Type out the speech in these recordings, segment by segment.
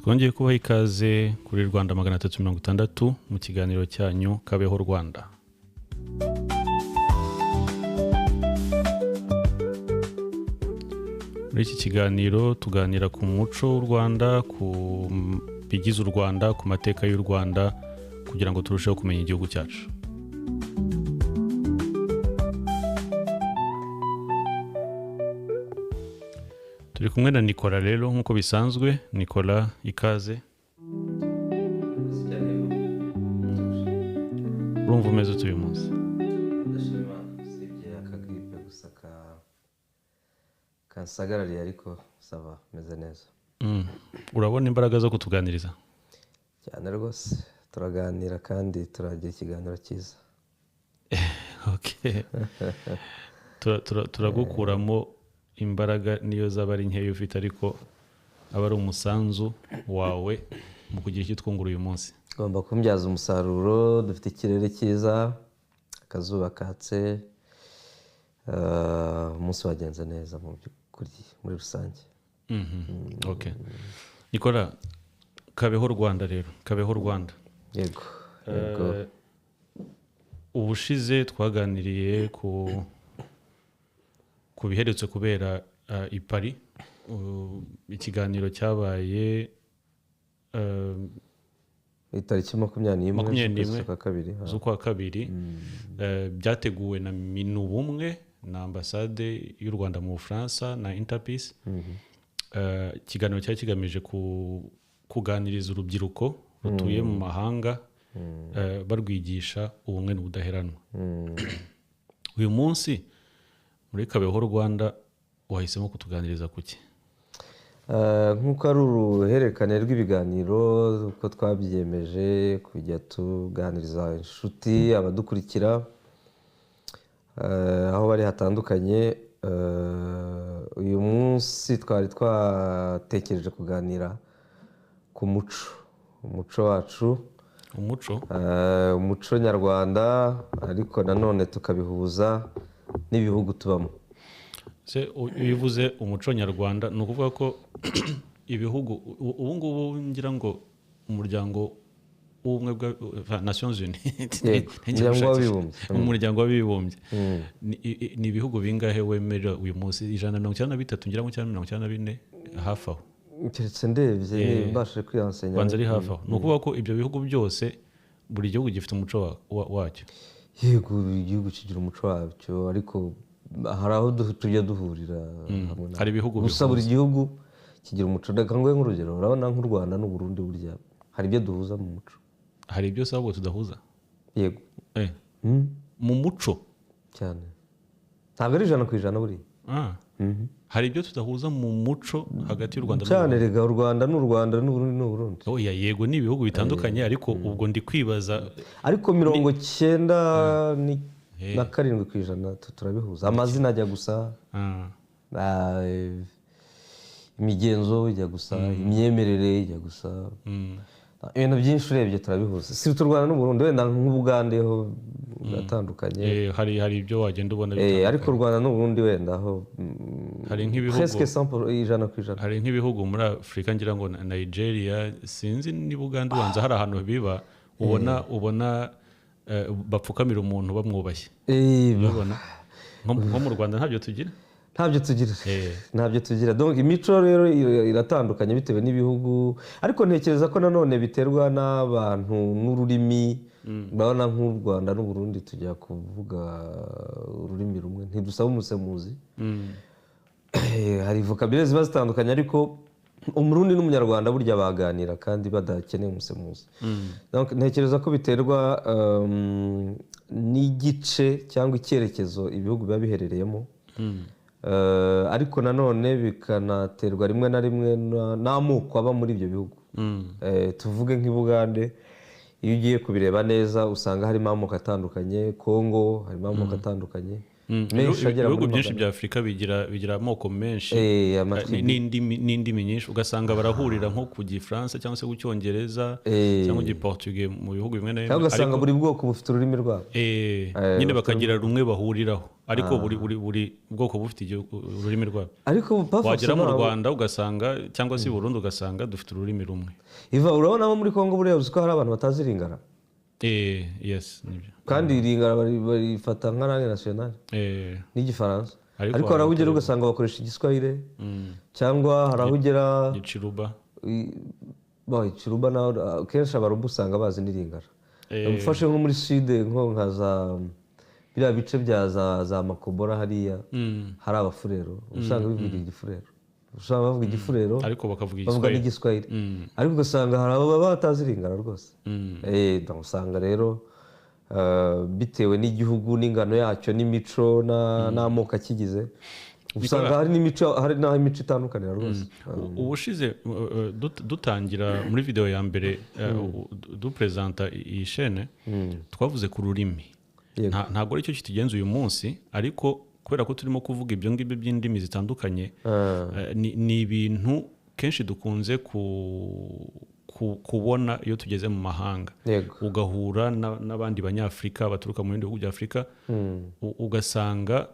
Twongeye kubaha ikaze kuri Rwanda 360 mu kiganiro cyanyu Kabeho Rwanda. Muri iki kiganiro tuganira ku muco w'u Rwanda, ku bigize u Rwanda, ku mateka y'u Rwanda, kugira ngo turusheho kumenya igihugu cyacu. Turi kumwe na Nicolas rero nk'uko bisanzwe. Nicolas, ikaze. Urumva umeze ute uyu munsi? Ndashima, usibye akagripe gusa kansagarariye, ariko ça va, meze neza. Urabona imbaraga zo kutuganiriza? Cyane rwose, turaganira kandi turagira ikiganiro cyiza. Okay. Turagukuramo imbaraga niyo zaba ari nkeya ufite, ariko aba ari umusanzu wawe mu kugira icyo twungura uyu munsi. Tugomba kumbyaza umusaruro, dufite ikirere cyiza, akazuba katse, umunsi wagenze neza mu by'ukuri muri rusange. Okay. Nicolas, Kabeho Rwanda rero, Kabeho Rwanda. Yego. Yego. Ubushize twaganiriye ku biherutse kubera i Paris, ikiganiro cyabaye itariki 21 z'ukwa kabiri, byateguwe na Minubumwe na ambasade y'u Rwanda mu Bufaransa na Interpeace. Ikiganiro cyari kigamije kuganiriza urubyiruko rutuye mu mahanga, barwigisha ubumwe n'ubudaheranwa. Uyu munsi muri Kabeho Rwanda wahisemo kutuganiriza kuki? Nk'uko ari uruhererekane rw'ibiganiro, uko twabyiyemeje kujya tuganiriza inshuti, abadukurikira aho bari hatandukanye. Uyu munsi twari twatekereje kuganira ku muco, umuco wacu, umuco nyarwanda, ariko nanone tukabihuza n'ibihugu tubamo. Se ubivuze umuco nyarwanda, ni ukuvuga ko ibihugu ubu ngubu ngira ngo umuryango w'ubumwe bwa Nations Unies, umuryango w'abibumbye, ni ibihugu bingahe wemera uyu munsi? 193 ngira ngo cyangwa 94 hafi aho. Keretse ndebye mbashije kwiyansenya. Banza ari hafi aho. Ni ukuvuga ko ibyo bihugu byose buri gihugu gifite umuco wacyo. Yego, igihugu kigira umuco wacyo, ariko hari aho tujya duhurira hamwe. Hari ibihugu gusa buri gihugu kigira umuco. Reka nguhe nk'urugero, urabona nk'u Rwanda n'u Burundi burya hari ibyo duhuza mu muco. Hari ibyo ahubwo tudahuza? Yego. Mu muco cyane, ntabwo ari 100% buriya. Hari ibyo tudahuza mu muco hagati y'u Rwanda cyane. Rega u Rwanda n'u Rwanda n'u Burundi n'u Burundi. Oya, yego, ni ibihugu bitandukanye, ariko ubwo ndi kwibaza, ariko 97% turabihuza. Amazina ajya gusa, imigenzo ijya gusa, imyemerere ijya gusa, ibintu byinshi urebye turabihuza. Si u Rwanda n'u Burundi, wenda nk'Ubugande ho biratandukanye. Hari ibyo wagenda ubona bitandukanye, ariko u Rwanda n'u Burundi wenda ho hari nk'ibihugu presque 100%. Hari nk'ibihugu muri Afurika ngira ngo Nigeria, sinzi niba Uganda, ubanza hari ahantu biba ubona bapfukamira umuntu bamwubashye. Urabona nko mu Rwanda ntabyo tugira. Ntabyo tugira. Donc imico rero iratandukanye bitewe n'ibihugu, ariko ntekereza ko nanone biterwa n'abantu n'ururimi. Urabona nk'u Rwanda n'u Burundi tujya kuvuga ururimi rumwe, ntidusaba umusemuzi. Hari vocabulaire ziba zitandukanye, ariko Umurundi n'Umunyarwanda burya baganira kandi badakeneye umusemuzi. Donc ntekereza ko biterwa n'igice cyangwa icyerekezo ibihugu biba biherereyemo. Ariko nanone bikanaterwa rimwe na rimwe n'amoko aba muri ibyo bihugu. Tuvuge nk'i Bugande, iyo ugiye kubireba neza usanga harimo amoko atandukanye. Kongo harimo amoko atandukanye. Ibihugu byinshi bya Afurika bigira amoko menshi n'indimi nyinshi, ugasanga barahurira nko ku Gifaransa cyangwa se ku Cyongereza cyangwa Igiportugais mu bihugu bimwe na bimwe, ugasanga buri bwoko bufite ururimi rwabo, nyine bakagira rumwe bahuriraho. Ariko buri bwoko bufite ururimi rwabo. Ariko wagera mu Rwanda ugasanga cyangwa se Burundi ugasanga dufite ururimi rumwe. Iva urabona abo muri Kongo buriya uzi ko hari abantu batazi Lingala. Yes, nibyo. Kandi Lingala barifata nka langue nationale. N'igifaransa. Ariko hari aho ugera ugasanga bakoresha Igiswahili cyangwa hari aho ugera Ikiruba. Ikiruba naho kenshi abarubu usanga bazi n'Ilingala. Ufashe nko muri Sud nko nka za biriya bice bya za Makobora hariya hari abafurero usanga bivuga igifurero, usanga bavuga igifurero ariko bakavuga n'igiswahili, ariko ugasanga hari ababa batazi Lingala rwose. Usanga rero bitewe n'igihugu n'ingano yacyo n'imico n'amoko akigize, usanga hari n'imico, hari n'aho imico itandukanira rwose. Ubushize dutangira muri video ya mbere dupresenta iyi chaîne twavuze ku rurimi. Ntabwo aricyo kitugenza uyu munsi, ariko kubera ko turimo kuvuga ibyo ngibyo by'indimi zitandukanye, ni ibintu kenshi dukunze kubona iyo tugeze mu mahanga, ugahura n'abandi banyafrika baturuka mu bindi bihugu bya Afrika, ugasanga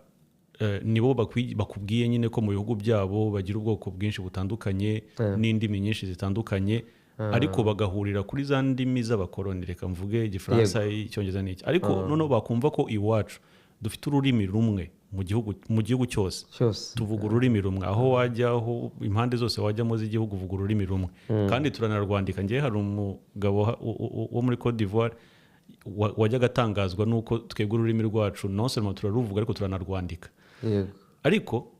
nibo bakubwiye nyine ko mu bihugu byabo bagira ubwoko bwinshi butandukanye n'indimi nyinshi zitandukanye, ariko bagahurira kuri za ndimi z'abakoloni, reka mvuge Igifaransa, Icyongereza n'iki. Ariko noneho bakumva ko iwacu dufite ururimi rumwe mu gihugu cyose, tuvuga ururimi rumwe, aho wajya aho impande zose wajyamo z'igihugu uvuga ururimi rumwe, kandi turanarwandika. Ngiye hari umugabo wo muri Cote d'Ivoire wajyaga atangazwa nuko twebwe ururimi rwacu non seulement turaruvuga ariko turanarwandika. Ariko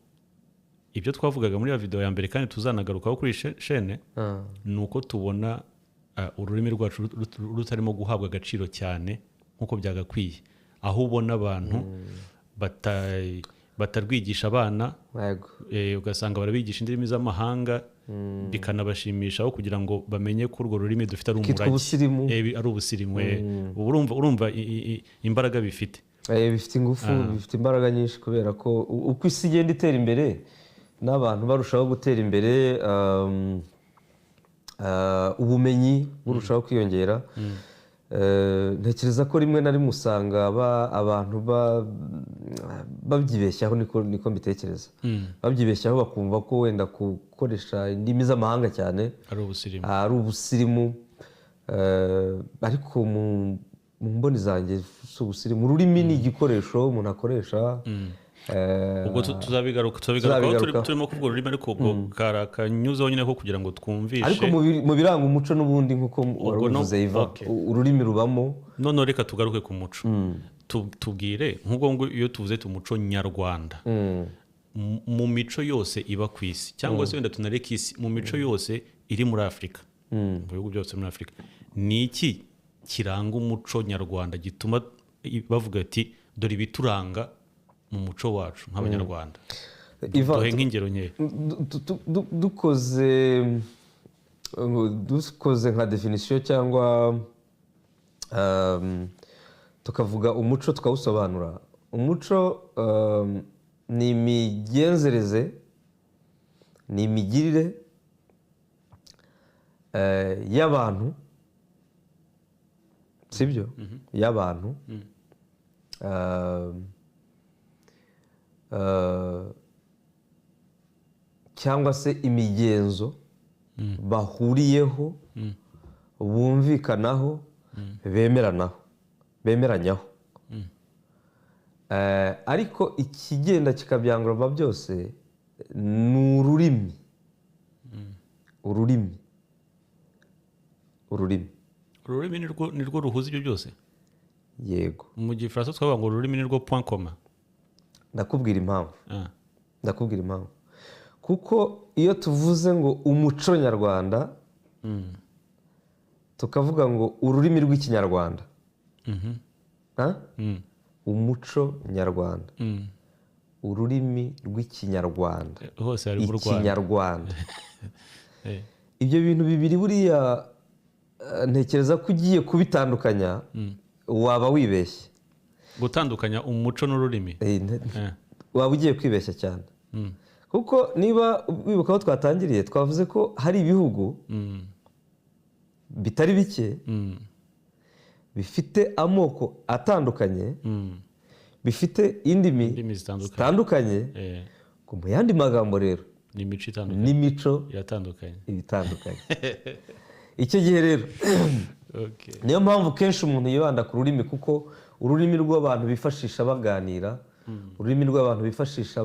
ibyo twavugaga muri ya video ya mbere kandi tuzanagarukaho kuri chaîne, nuko tubona ururimi rwacu rutarimo guhabwa agaciro cyane nkuko byagakwiye, aho ubona abantu batarwigisha abana, ugasanga barabigisha indimi z'amahanga bikanabashimisha aho kugira ngo bamenye ko urwo rurimi dufite ari umurage, ari ubusirimu. Urumva imbaraga bifite, bifite ingufu, bifite imbaraga nyinshi, kubera ko uko isi igenda itera imbere n'abantu barushaho gutera imbere, ubumenyi burushaho kwiyongera. Ntekereza ko rimwe na rimwe usanga abantu babyibeshyaho, niko mbitekereza, babyibeshyaho bakumva ko wenda gukoresha indimi z'amahanga cyane ari ubusirimu, ariko mu mboni zanjye si ubusirimu. Ururimi ni igikoresho umuntu akoresha. Ubwo tuzabigaruka turimo kuvuga ururimi, ariko ubwo karakanyuzeho nyine ko kugira ngo twumvishe. Ariko mu biranga umuco n'ubundi nkuko waruvuze Iva, ururimi rubamo. None reka tugaruke ku muco, tubwire nk'ubwo ngo iyo tuvuze umuco nyarwanda, mu mico yose iba ku isi, cyangwa se wenda tunareka isi, mu mico yose iri muri Afrika, mu bihugu byose muri Afrika, ni iki kiranga umuco nyarwanda gituma bavuga ati dore ibituranga mu muco wacu nk'abanyarwanda? Duhe nk'ingero nke. Dukoze nka definition cyangwa tukavuga umuco tukawusobanura. Umuco ni imigenzereze, ni imigirire y'abantu, sibyo? Y'abantu cyangwa se imigenzo bahuriyeho, bumvikanaho, bemeranaho, bemeranyaho. Ariko ikigenda kikabyangurwa byose ni ururimi. Ururimi. Ururimi. Ururimi nirwo ruhuza ibyo byose? Yego. Mu Gifaransa twavuga ngo ururimi nirwo point commun. Ndakubwira impamvu. Ndakubwira impamvu. Kuko iyo tuvuze ngo umuco nyarwanda, tukavuga ngo ururimi rw'ikinyarwanda. Umuco nyarwanda. Ururimi rw'ikinyarwanda. Hose hari mu Rwanda. Ikinyarwanda. Ibyo bintu bibiri buriya ntekereza ko ugiye kubitandukanya waba wibeshye. Gutandukanya umuco n'ururimi. Waba ugiye kwibeshya cyane. Kuko niba wibuka aho twatangiriye twavuze ko hari ibihugu bitari bike bifite amoko atandukanye, bifite indimi Indimi zitandukanye. zitandukanye, ngo mu yandi magambo rero ni imico itandukanye, n'imico iratandukanye. Ibitandukanye. Icyo gihe rero niyo mpamvu kenshi umuntu yibanda ku rurimi, kuko ururimi rw'abantu bifashisha baganira, ururimi rw'abantu bifashisha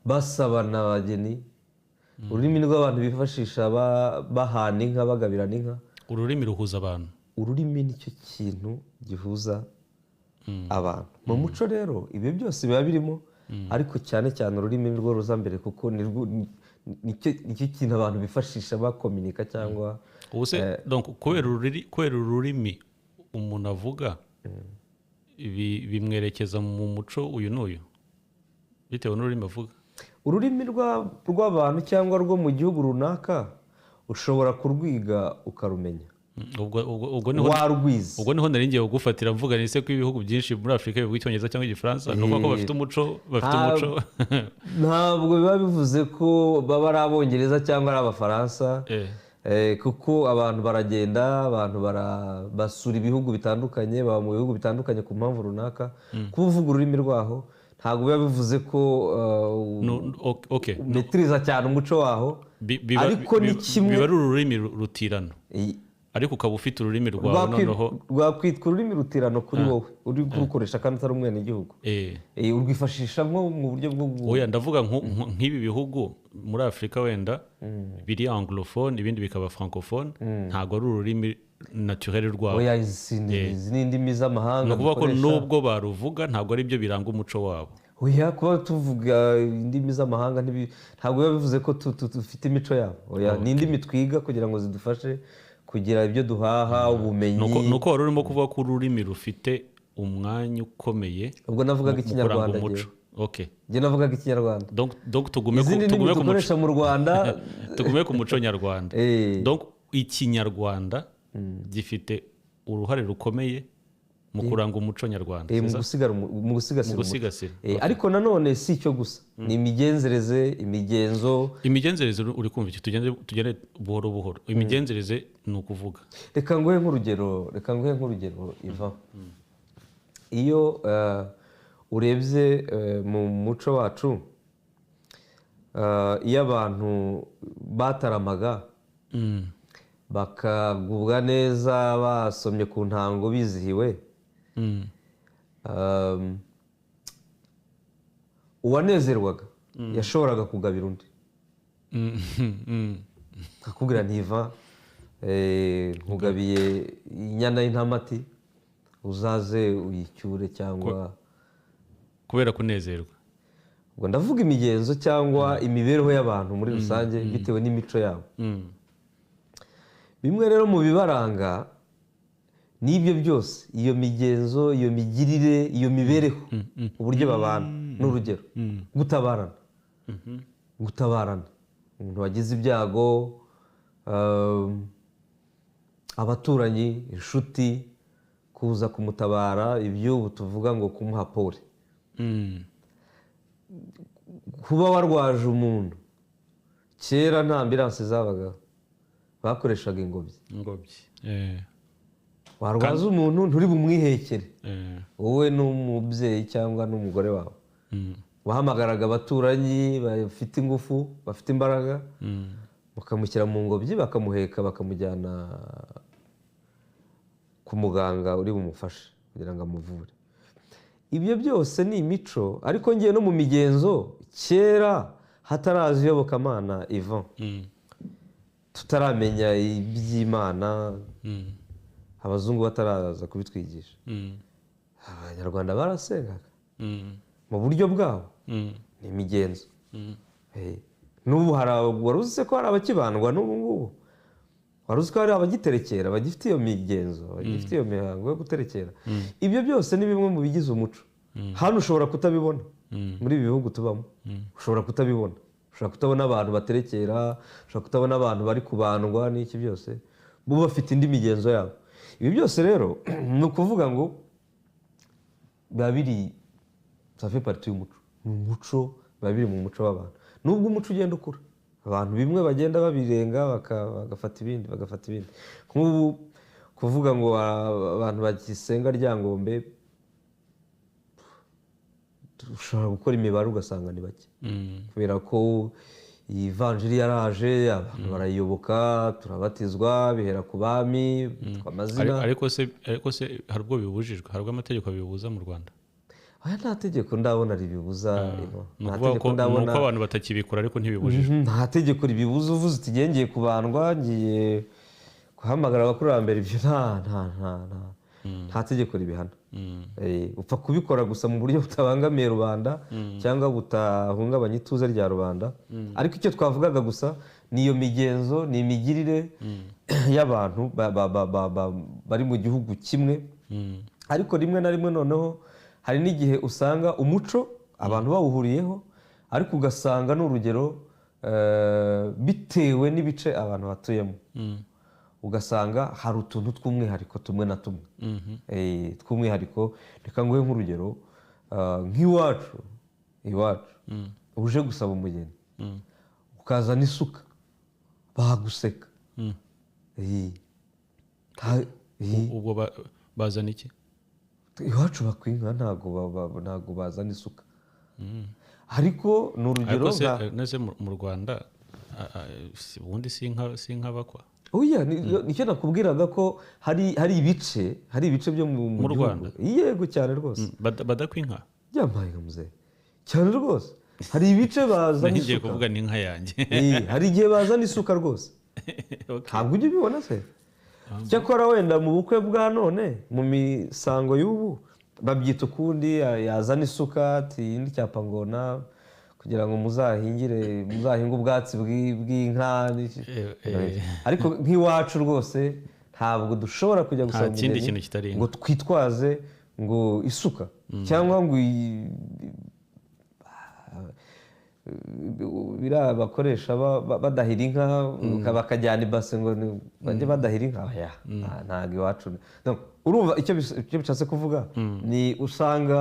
basabana abageni, ururimi rw'abantu bifashisha bahana inka, bagabirana inka. Ururimi ruhuza abantu. Ururimi nicyo kintu gihuza abantu. Mu muco rero ibyo byose biba birimo, ariko cyane cyane ururimi nirwo ruza mbere, kuko nicyo kintu abantu bifashisha bakominika cyangwa Ubu se donc kubera ururimi umuntu avuga bimwerekeza mu muco uyu n'uyu bitewe n'ururimi avuga. Ururimi rw'abantu cyangwa rwo mu gihugu runaka ushobora kurwiga ukarumenya. Ubwo niho warwize. Ubwo niho nari ngiye kugufatira mvuga ni se ko ibihugu byinshi muri Afurika bivuga Icyongereza cyangwa Igifaransa, ni ukuvuga ko bafite umuco, bafite umuco. Ntabwo biba bivuze ko baba ari Abongereza cyangwa ari Abafaransa. Kuko abantu baragenda, abantu basura ibihugu bitandukanye, baba mu bihugu bitandukanye ku mpamvu runaka. Kuba uvuga ururimi rwaho ntabwo biba bivuze ko No, okay. umetiriza cyane umuco waho. Ariko ni kimwe biba ari ururimi rutirano. Ariko ukaba ufite ururimi rwawe noneho rwakwitwa ururimi rutirano kuri wowe uri kurukoresha kandi utari umwenegihugu. Urwifashisha nko mu buryo bwo Oya, ndavuga nk'ibi bihugu muri Afurika wenda biri anglophone, ibindi bikaba francophone, ntabwo ari ururimi naturel rwabo. Oya, izi ni indimi z'amahanga Ni ukuvuga ko dukoresha. nubwo baruvuga ntabwo ari byo biranga umuco wabo. Oya, kuba tuvuga indimi z'amahanga ntabwo biba bivuze ko dufite imico yabo. Oya, ni indimi twiga kugira ngo zidufashe kugira ibyo duhaha, ubumenyi. Nuko wari urimo kuvuga ko ururimi rufite umwanya ukomeye Ubwo navugaga mu kuranga Ikinyarwanda umuco. njyewe. Njye navugaga Ikinyarwanda. Donc Izindi ndimi tugume ku muco. dukoresha mu Rwanda. Tugume ku muco nyarwanda. Donc Ikinyarwanda gifite uruhare rukomeye mu kuranga umuco nyarwanda. C'est ça? Mu gusigasira Mu umuco. gusigasira. Ariko nanone si icyo gusa, ni imigenzereze, imigenzo. Imigenzereze uri kumva iki? Tugende buhoro buhoro. Imigenzereze ni ukuvuga. Reka nguhe nk'urugero Ivan. Iyo urebye mu muco wacu, iyo abantu bataramaga bakagubwa neza, basomye ku ntango bizihiwe, uwanezerwaga yashoboraga kugabira undi. Akakubwira nti Ivan, nkugabiye inyana y'intamati, uzaze uyicyure cyangwa Kubera kunezerwa. Ubwo ndavuga imigenzo cyangwa imibereho y'abantu muri rusange bitewe n'imico yabo. Bimwe rero mu bibaranga n'ibyo byose, iyo migenzo, iyo migirire, iyo mibereho, uburyo babana. N'urugero, gutabarana. Gutabarana. Umuntu wagize ibyago, abaturanyi, inshuti, kuza kumutabara, ibyo ubu tuvuga ngo kumuha pole. Kuba warwaje umuntu, kera nta ambulance zabagaho, bakoreshaga ingobyi. Ingobyi. Warwaza umuntu nturi bumwihekere, wowe n'umubyeyi cyangwa n'umugore wawe. Wahamagaraga abaturanyi bafite ingufu, bafite imbaraga, bakamushyira mu ngobyi, bakamuheka, bakamujyana ku muganga uri bumufashe kugira ngo amuvure. Ibyo byose ni imico, ariko ngiye no mu migenzo, kera hataraza iyobokamana Ivan, tutaramenya iby'Imana, abazungu bataraza kubitwigisha, Abanyarwanda barasengaga mu buryo bwabo, ni imigenzo. N'ubu hari wari uzi se ko hari abakibandwa n'ubu ngubu? Wari uzi ko hari abagiterekera, bagifite iyo migenzo, bagifite iyo mihango yo guterekera? Ibyo byose ni bimwe mu bigize umuco. Hano ushobora kutabibona, muri ibi bihugu tubamo, ushobora kutabibona. Ushobora kutabona abantu baterekera, ushobora kutabona abantu bari kubandwa n'iki byose, bo bafite indi migenzo yabo. Ibi byose rero ni ukuvuga ngo biba biri, ça fait partie y'umuco. Ni umuco, biba biri mu muco w'abantu. Nubwo umuco ugenda ukura, abantu bimwe bagenda babirenga, bagafata ibindi, bagafata ibindi. Nk'ubu kuvuga ngo abantu bagisenga Ryangombe, Ushobora gukora imibare ugasanga ni bake, kubera ko iyi vanjiri yaraje, abantu barayiyoboka, turabatizwa, bihera ku bami, bitwa amazina. Ariko se hari ubwo bibujijwe, hari ubwo amategeko abibuza mu Rwanda? Aya nta tegeko ndabona ribibuza. Ni ukuvuga ko abantu batakibikora ariko ntibibujijwe. Nta tegeko ribibuza, uvuze uti ngiye kubandwa, ngiye guhamagara abakurambere, ibyo nta tegeko ribihana. Upfa kubikora gusa mu buryo butabangamiye rubanda cyangwa butahungabanya ituze rya rubanda. Ariko icyo twavugaga gusa ni iyo migenzo, ni imigirire y'abantu bari mu gihugu kimwe. Ariko rimwe na rimwe noneho hari n'igihe usanga umuco abantu bawuhuriyeho, ariko ugasanga n'urugero bitewe n'ibice abantu batuyemo, ugasanga hari utuntu tw'umwihariko tumwe na tumwe tw'umwihariko. Reka nguhe nk'urugero, nk'iwacu uje gusaba umugeni ukazana isuka baguseka. Ubwo bazana iki? Iwacu bakwinka ntabwo bazana isuka. Ariko ni urugero nka mu Rwanda ubundi si inka bakwa. Oya, nicyo nakubwiraga ko hari ibice byo mu Rwanda. Yego cyane rwose. Badakwa inka? Byambaye nka muzehe. Cyane rwose. Hari ibice bazana isuka. Ngiye kuvuga ni inka yanjye. Hari igihe bazana isuka rwose. Ntabwo ujya ubibona se? Cyakora wenda mu bukwe bwa none, mu misango y'ubu babyita ukundi, yazana isuka ati indi cyapa ngona kugira ngo muzahinge ubwatsi bw'inka. Ariko nk'iwacu rwose ntabwo dushobora kujya gusaba umugeni ngo twitwaze ngo isuka cyangwa ngo biriya bakoresha badahira inka bakajyana ibase ngo bajye badahira inka. Ntabwo iwacu. Urumva icyo bishatse kuvuga ni usanga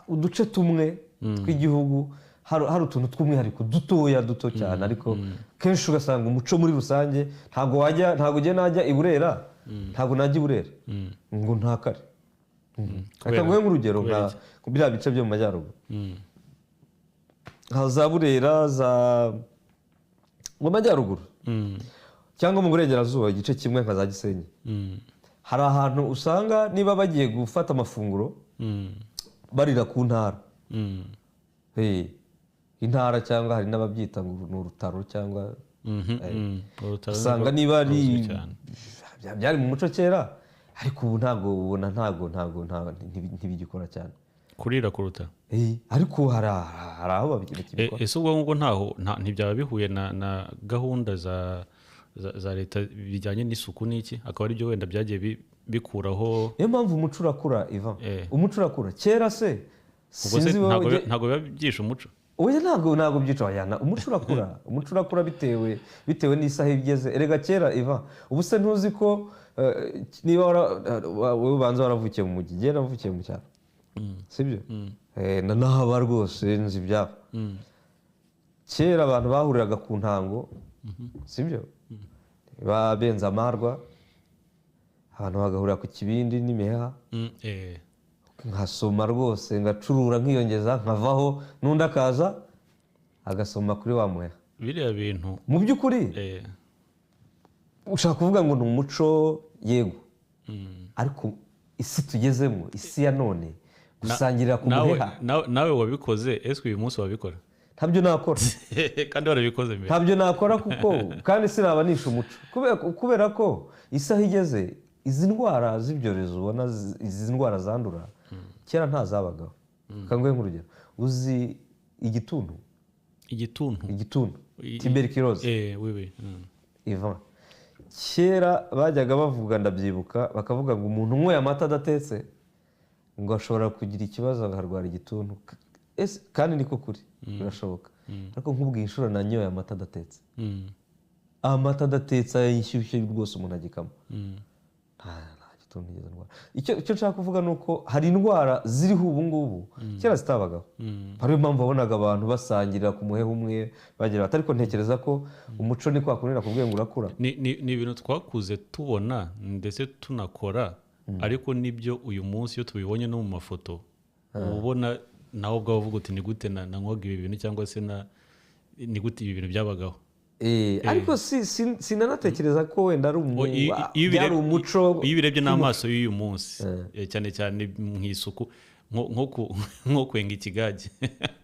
uduce tumwe tw'igihugu hari utuntu tw'umwihariko dutoya duto cyane, ariko kenshi ugasanga umuco muri rusange ntabwo ujya najya i Burera, ntabwo najya i Burera ngo ntakare. Reka nguhe nk'urugero nka biriya bice byo mu majyaruguru, nka za Burera, za mu majyaruguru cyangwa mu burengerazuba igice kimwe nka za Gisenyi, hari ahantu usanga niba bagiye gufata amafunguro barira ku ntara. Intara cyangwa hari n'ababyita ngo ni urutaro cyangwa usanga niba ari byari mu muco kera, ariko ubu ntabwo ubona ntabwo ntibigikora cyane kurira ku rutaro. Ariko hari aho babikora. Ese ubwo ngubwo ntaho ntibyaba bihuye na gahunda za leta bijyanye n'isuku n'iki, akaba ari byo wenda byagiye bikuraho? Niyo mpamvu umuco urakura, Ivan. Umuco urakura. Kera se ntabwo biba byishe umuco? Oya, ntabwo byica. Umuco urakura, umuco urakura bitewe n'isaha igeze. Erega kera Ivan, ubu se ntuzi ko niba wowe ubanza waravukiye mu mujyi, njye navukiye mu cyaro, sibyo? Nahaba rwose nzi ibyabo. Kera abantu bahuriraga ku ntango, sibyo? Babenza amarwa, abantu bagahurira ku kibindi n'imiheha. Nkasoma rwose, ngacurura, nkiyongeza, nkavaho, n'undi akaza agasoma kuri wa muheha. Biriya bintu mu by'ukuri ushaka kuvuga ngo ni umuco, yego, ariko isi tugezemo, isi ya none, gusangirira ku muheha. Nawe wabikoze, ese uyu munsi wabikora? Ntabyo nakora. Kandi warabikoze mbere. Ntabyo nakora kuko kandi sinaba nishe umuco, kubera ko isaha igeze, izi ndwara z'ibyorezo ubona, izi ndwara zandura kera ntazabagaho. Reka nguhe nk'urugero, uzi igituntu? Igituntu, tuberculose. Ivan, kera bajyaga bavuga, ndabyibuka, bakavuga ngo umuntu unyweye amata adatetse ngo ashobora kugira ikibazo akarwara igituntu. Kandi niko kuri, birashoboka. Ariko nk'ubwiye inshuro nanyoye amata adatetse, amata adatetse ayishyushye rwose umuntu agikama, nta gituntu nigeze ndwara. Icyo nshaka kuvuga ni uko hari indwara ziriho ubu ngubu kera zitabagaho. Ariyo mpamvu wabonaga abantu basangirira ku muheha umwe bagira bati, ariko ntekereza ko umuco ni kwa kundi nakubwiye ngo urakura. Ni ibintu twakuze tubona ndetse tunakora, ariko nibyo uyu munsi iyo tubibonye no mu mafoto ubona Nawe ubwawe uvuga uti ni gute nanywaga ibi bintu, cyangwa se ni gute ibi bintu byabagaho. Ariko sinanatekereza ko wenda ari umuco. Iyo ubirebye n'amaso y'uyu munsi, cyane cyane mu isuku, nko kwenga ikigage.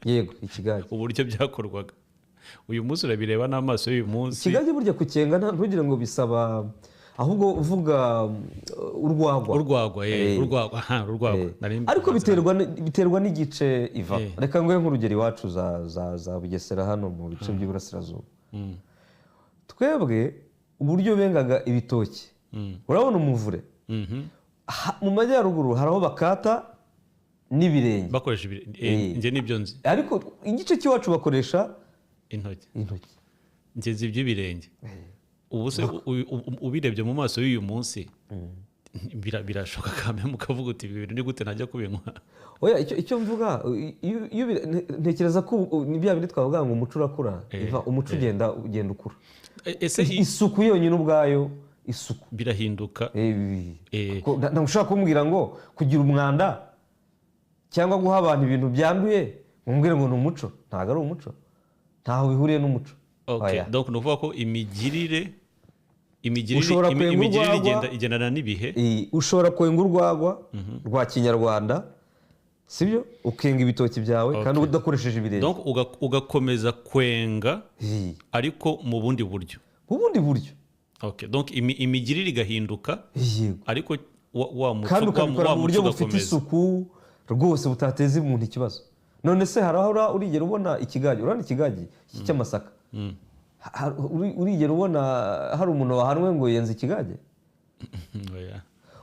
Yego, ikigage uburyo byakorwaga uyu munsi urabireba n'amaso y'uyu munsi. Ikigage burya kukenga ntugire ngo bisaba, ahubwo uvuga urwagwa. Urwagwa, urwagwa, urwagwa. Ariko biterwa n'igice iva. Reka nguhe nk'urugero iwacu za Bugesera hano mu bice by'iburasirazuba. Twebwe uburyo bengaga ibitoki, urabona umuvure mu majyaruguru hari aho bakata n'ibirenge bakoresha ibirenge, nibyo nzi, ariko igice cy'iwacu bakoresha intoki. Ngeze iby'ibirenge ubu se ubirebye mu maso y'uyu munsi birashoka kame mukavuga uti ibi bintu ni gute najya kubinywa. Oya, icyo mvuga ntekereza ko ni bya bindi twavuga ngo umuco urakura, umuco ugenda ukura. Ese isuku yonyine ubwayo, isuku birahinduka. Ntabwo ushobora kumbwira ngo kugira umwanda cyangwa guha abantu ibintu byanduye mumbwire ngo ni umuco. Ntabwo ari umuco, ntaho bihuriye n'umuco. Okay, donc ni ukuvuga ko imigirire igendana n'ibihe. Ushobora kwenga urwagwa rwa kinyarwanda, sibyo, ukenga ibitoki byawe kandi udakoresheje ibirenge. Donc ugakomeza kwenga ariko mu bundi buryo. Mu bundi buryo. Okay, donc imigirire igahinduka ariko wa muco kandi ukabikora mu buryo bufite isuku rwose butateza umuntu ikibazo. None se hari aho urigera ubona ikigage? Urabona ikigage cy'amasaka? Urigera ubona hari umuntu wahanwe ngo yenze ikigage?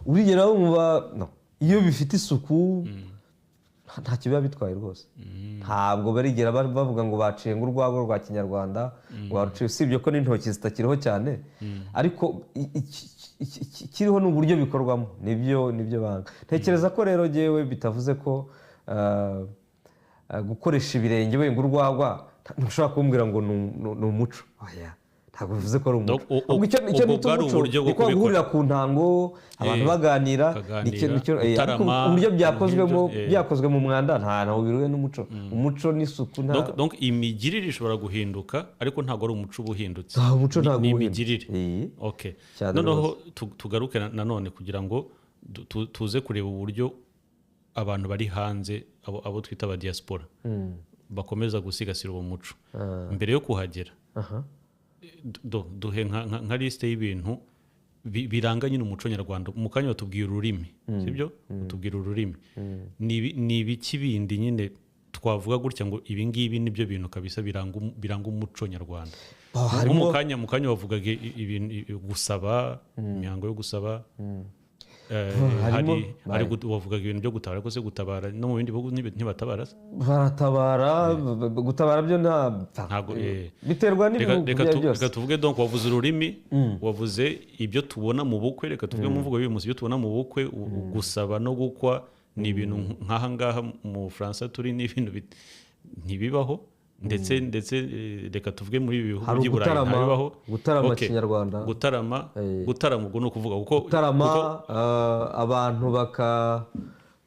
Urigera wumva no iyo bifite isuku ntacyo biba bitwaye rwose. Ntabwo barigera bavuga ngo baciye ngo urwagwa rwa kinyarwanda waruciye, usibye ko n'intoki zitakiriho cyane, ariko kiriho n'uburyo bikorwamo nibyo banga. Ntekereza ko rero jewe bitavuze ko gukoresha ibirenge wenga urwagwa ntushobora kumbwira ngo ni umuco. Oya, ntabwo bivuze ko ari umuco. Icyo nita umuco ni ko guhurira ku ntango abantu baganira, ariko uburyo byakozwe mu mwanda ntaho bihuriye n'umuco. Umuco n'isuku nta. Donc imigirire ishobora guhinduka ariko ntabwo ari umuco uba uhindutse. Umuco ntabwo ni imigirire. Okay, noneho tugaruke nanone kugira ngo tuze kureba uburyo abantu bari hanze, abo twita aba diaspora, bakomeza gusigasira uwo muco. Mbere yo kuhagera duhe nka liste y'ibintu biranga nyine umuco nyarwanda. Mu kanya batubwira ururimi, sibyo? Utubwira ururimi. Ni ibiki bindi nyine twavuga gutya ngo ibi ngibi nibyo bintu kabisa biranga umuco nyarwanda? Mu kanya wavugaga ibintu gusaba, imihango yo gusaba, hari wavugaga ibintu byo gutabara, ariko se gutabara no mu bindi bihugu ntibatabara? Baratabara, gutabara byo ntabwo biterwa n'ibihugu byose. Reka tuvuge donc wavuze ururimi, wavuze ibyo tubona mu bukwe, reka tuvuge mu mvugo y'uyu munsi ibyo tubona mu bukwe, gusaba no gukwa ni ibintu nk'aha ngaha mu Bufaransa turi, ni ibintu ntibibaho. Ndetse reka tuvuge muri ibi bihugu by'i Burayi ntabibaho. Gutarama kinyarwanda, gutarama ubwo ni ukuvuga kuko gutarama abantu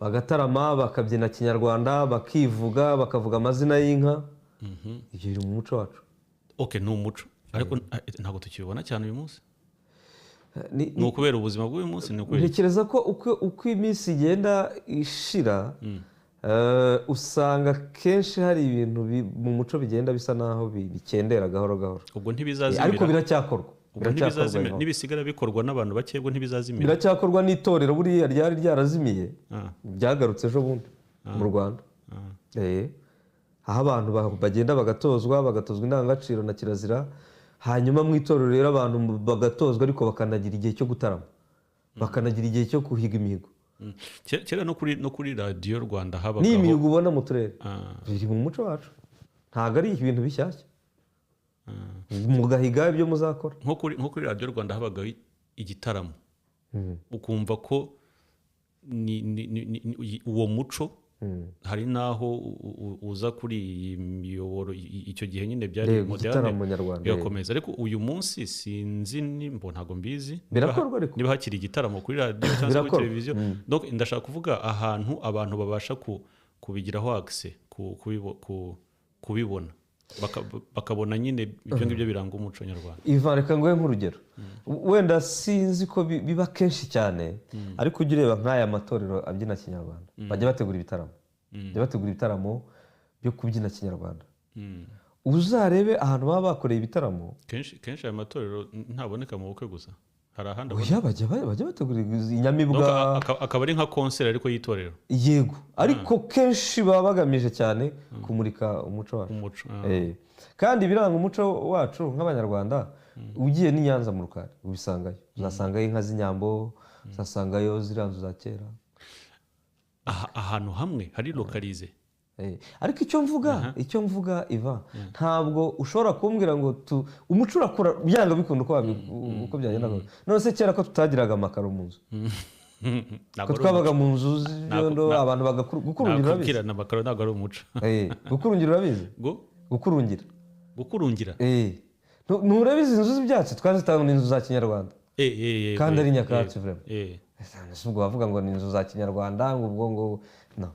bagatarama bakabyina kinyarwanda, bakivuga, bakavuga amazina y'inka. Ibyo biri mu muco wacu. Okay, ni umuco ariko ntabwo tukibibona cyane uyu munsi. Ni ukubera ubuzima bw'uyu munsi. Ni ukubera ntekereza ko uko iminsi igenda ishira usanga kenshi hari ibintu mu muco bigenda bisa naho bikendera gahoro gahoro. Ubwo ntibizazimira, ariko biracyakorwa. Nibisigara bikorwa n'abantu bake, ubwo ntibizazimira. Biracyakorwa n'itorero buriya ryari ryarazimiye, byagarutse ejo bundi mu Rwanda. Aho abantu bagenda bagatozwa indangagaciro na kirazira, hanyuma mu itorero rero abantu bagatozwa ariko bakanagira igihe cyo gutarama, bakanagira igihe cyo guhiga imihigo. Kera no kuri radiyo Rwanda habagaho ni imihigo ubona mu turere, biri mu muco wacu, ntabwo ari ibintu bishyashya. Mugahiga ibyo muzakora. Nko kuri radiyo Rwanda habagaho igitaramo, ukumva ko ni uwo muco. Hari naho uza kuri iyi miyoboro icyo gihe nyine byari moderne birakomeza, ariko uyu munsi sinzi nimbo ntago mbizi niba hakiri igitaramo kuri radio cyangwa kuri televiziyo. Donc ndashaka kuvuga ahantu abantu babasha kubigiraho access, kubibona, bakabona nyine ibyo ngibyo biranga umuco nyarwanda. Ivan, reka nguhe nk'urugero. Wenda sinzi ko biba kenshi cyane, ariko ujya ureba nk'aya matorero abyina kinyarwanda, bajya bategura ibitaramo, bajya bategura ibitaramo byo kubyina kinyarwanda. Uzarebe ahantu baba bakoreye ibitaramo. Kenshi aya matorero ntaboneka mu bukwe gusa, hari ahandi. Oya, bajya bategura inyamibwa. Akaba ari nka concert ariko y'itorero. Yego, ariko kenshi baba bagamije cyane kumurika umuco wacu. Umuco. Kandi ibiranga umuco wacu nk'Abanyarwanda, ugiye n'i Nyanza mu Rukari ubisangayo, uzasangayo inka z'inyambo, uzasangayo ziriya nzu za kera. Ahantu hamwe hari localisé. Ariko icyo mvuga, Iva, ntabwo ushobora kumbwira ngo umuco urakura byanga bikunda, uko byagenda kose. None se kera ko tutagiraga amakaro mu nzu, ko twabaga mu nzu z'ibyondo, abantu gukurungira, urabizi? Nakubwira, amakaro ntabwo ari umuco. Gukurungira urabizi? Gukurungira. Gukurungira? Ntureba izi nzu z'ibyatsi twazitanga ni inzu za kinyarwanda, kandi ari nyakatsi vraiment. Ese ubwo bavuga ngo ni inzu za kinyarwanda, ngo ubwo ngo no,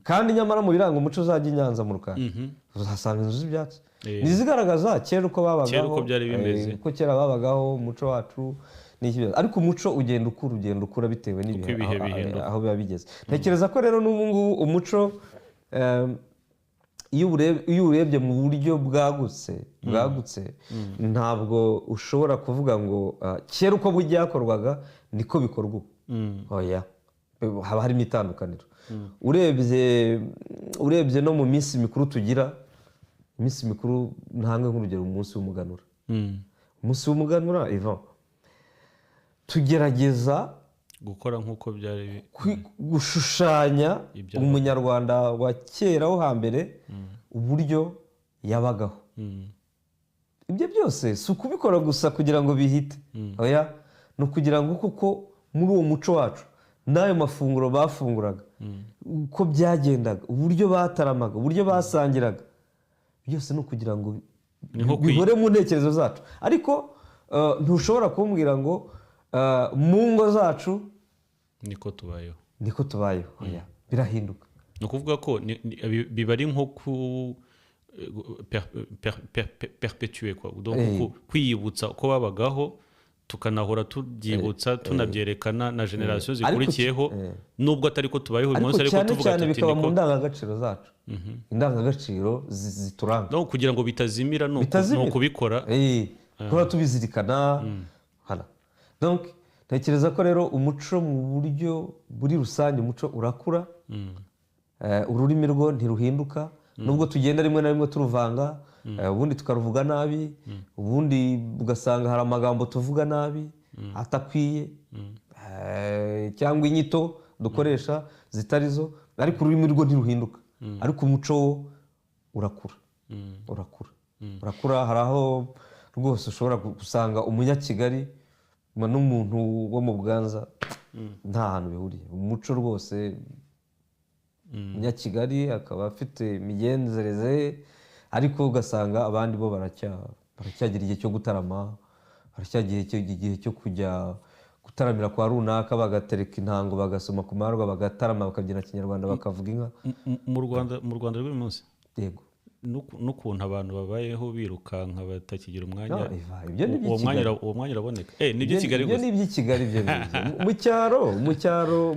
kandi nyamara mu biranga umuco uzajya i Nyanza mu Rukari uzahasanga inzu z'ibyatsi, ni izigaragaza kera uko babagaho. Kera uko byari bimeze. Uko kera babagaho, umuco wacu ni iki. Ariko umuco ugenda ukura, ugenda ukura bitewe n'ibihe, ibihe bihinduka. Aho biba bigeze. Ntekereza ko rero n'ubu ngubu umuco, iyo urebye mu buryo bwagutse, ntabwo ushobora kuvuga ngo kera uko byakorwaga niko bikorwa ubu. Oya, haba harimo itandukaniro. Urebye no mu minsi mikuru tugira, iminsi mikuru, ntange nk'urugero umunsi w'umuganura. Umunsi w'umuganura, Ivan, tugerageza gukora nk'uko byari gushushanya umunyarwanda wa kera wo hambere, uburyo yabagaho. Ibyo byose si ukubikora gusa kugira ngo bihite, oya, ni ukugira ngo koko muri uwo muco wacu n'ayo mafunguro bafunguraga, uko byagendaga, uburyo bataramaga, uburyo basangiraga, byose ni ukugira ngo Ni nko bihore mu ntekerezo zacu. Ariko ntushobora kumbwira ngo mu ngo zacu niko tubayeho. Niko tubayeho. Oya, birahinduka. Ni ukuvuga ko biba ari nko ku perpétuer quoi, donc kwiyibutsa uko babagaho, tukanahora tubyibutsa, tunabyerekana na génération zikurikiyeho, nubwo atari ko tubayeho uyu Ariko munsi, ariko cyane tuvuga cyane tuti bikaba mu niko ndangagaciro zacu, indangagaciro zituranga. No kugira ngo bitazimira ni Bitazimira. Ni ukubikora. Guhora tubizirikana. Voilà. Donc ntekereza ko rero umuco mu buryo buri rusange, umuco urakura. Ururimi rwo ntiruhinduka, nubwo tugenda rimwe na rimwe turuvanga, ubundi tukaruvuga nabi, ubundi ugasanga hari amagambo tuvuga nabi atakwiye, cyangwa inyito dukoresha zitari zo, ariko ururimi rwo ntiruhinduka. Ariko umuco wo urakura, urakura, urakura. Hari aho rwose ushobora gusanga umunyakigali n'umuntu wo mu Bwanza nta hantu bihuriye. Umuco rwose, umunyakigali akaba afite imigenzereze, ariko ugasanga abandi bo baracyagira igihe cyo gutarama, baracyagira igihe cyo kujya gutaramira kwa runaka, bagatereka intango, bagasoma ku marwa, bagatarama, bakabyina kinyarwanda, bakavuga inka. Mu Rwanda rw'uyu munsi? Yego. N'ukuntu abantu babayeho birukanka, batakigira umwanya. No, Iva, ibyo ni Uwo mwanya iby'i Kigali. Uwo mwanya uraboneka, ni iby'i Kigali Ibyo gusa. ni iby'i Kigali. Ibyo ngibyo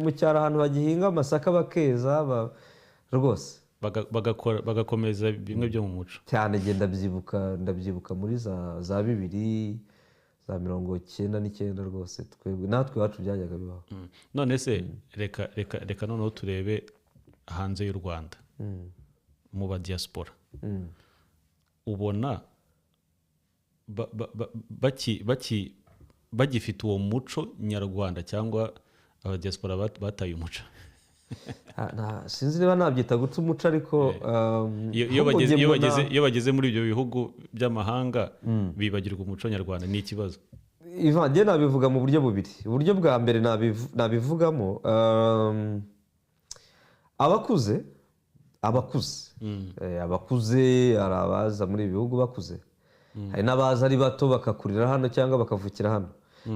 mu cyaro, ahantu bagihinga amasaka bakeza, rwose. Bagakora, bagakomeza bimwe byo mu muco. Cyane. Njye ndabyibuka muri za bibiri, za 99 rwose, twebwe natwe iwacu byajyaga bibaho. None se reka noneho turebe hanze y'u Rwanda, mu ba diaspora, ubona bagifite uwo muco nyarwanda, cyangwa aba diaspora bataye umuco? Sinzi niba nabyita guta umuco, ariko Iyo ahubwo bageze njye iyo mbona- bageze iyo bageze muri ibyo bihugu by'amahanga bibagirwa umuco nyarwanda, ni ikibazo. Ivan, njye nabivuga mu buryo bubiri. Uburyo bwa mbere nabivugamo, abakuze, hari abaza muri ibi bihugu bakuze, hari n'abaza ari bato bakakurira hano cyangwa bakavukira hano.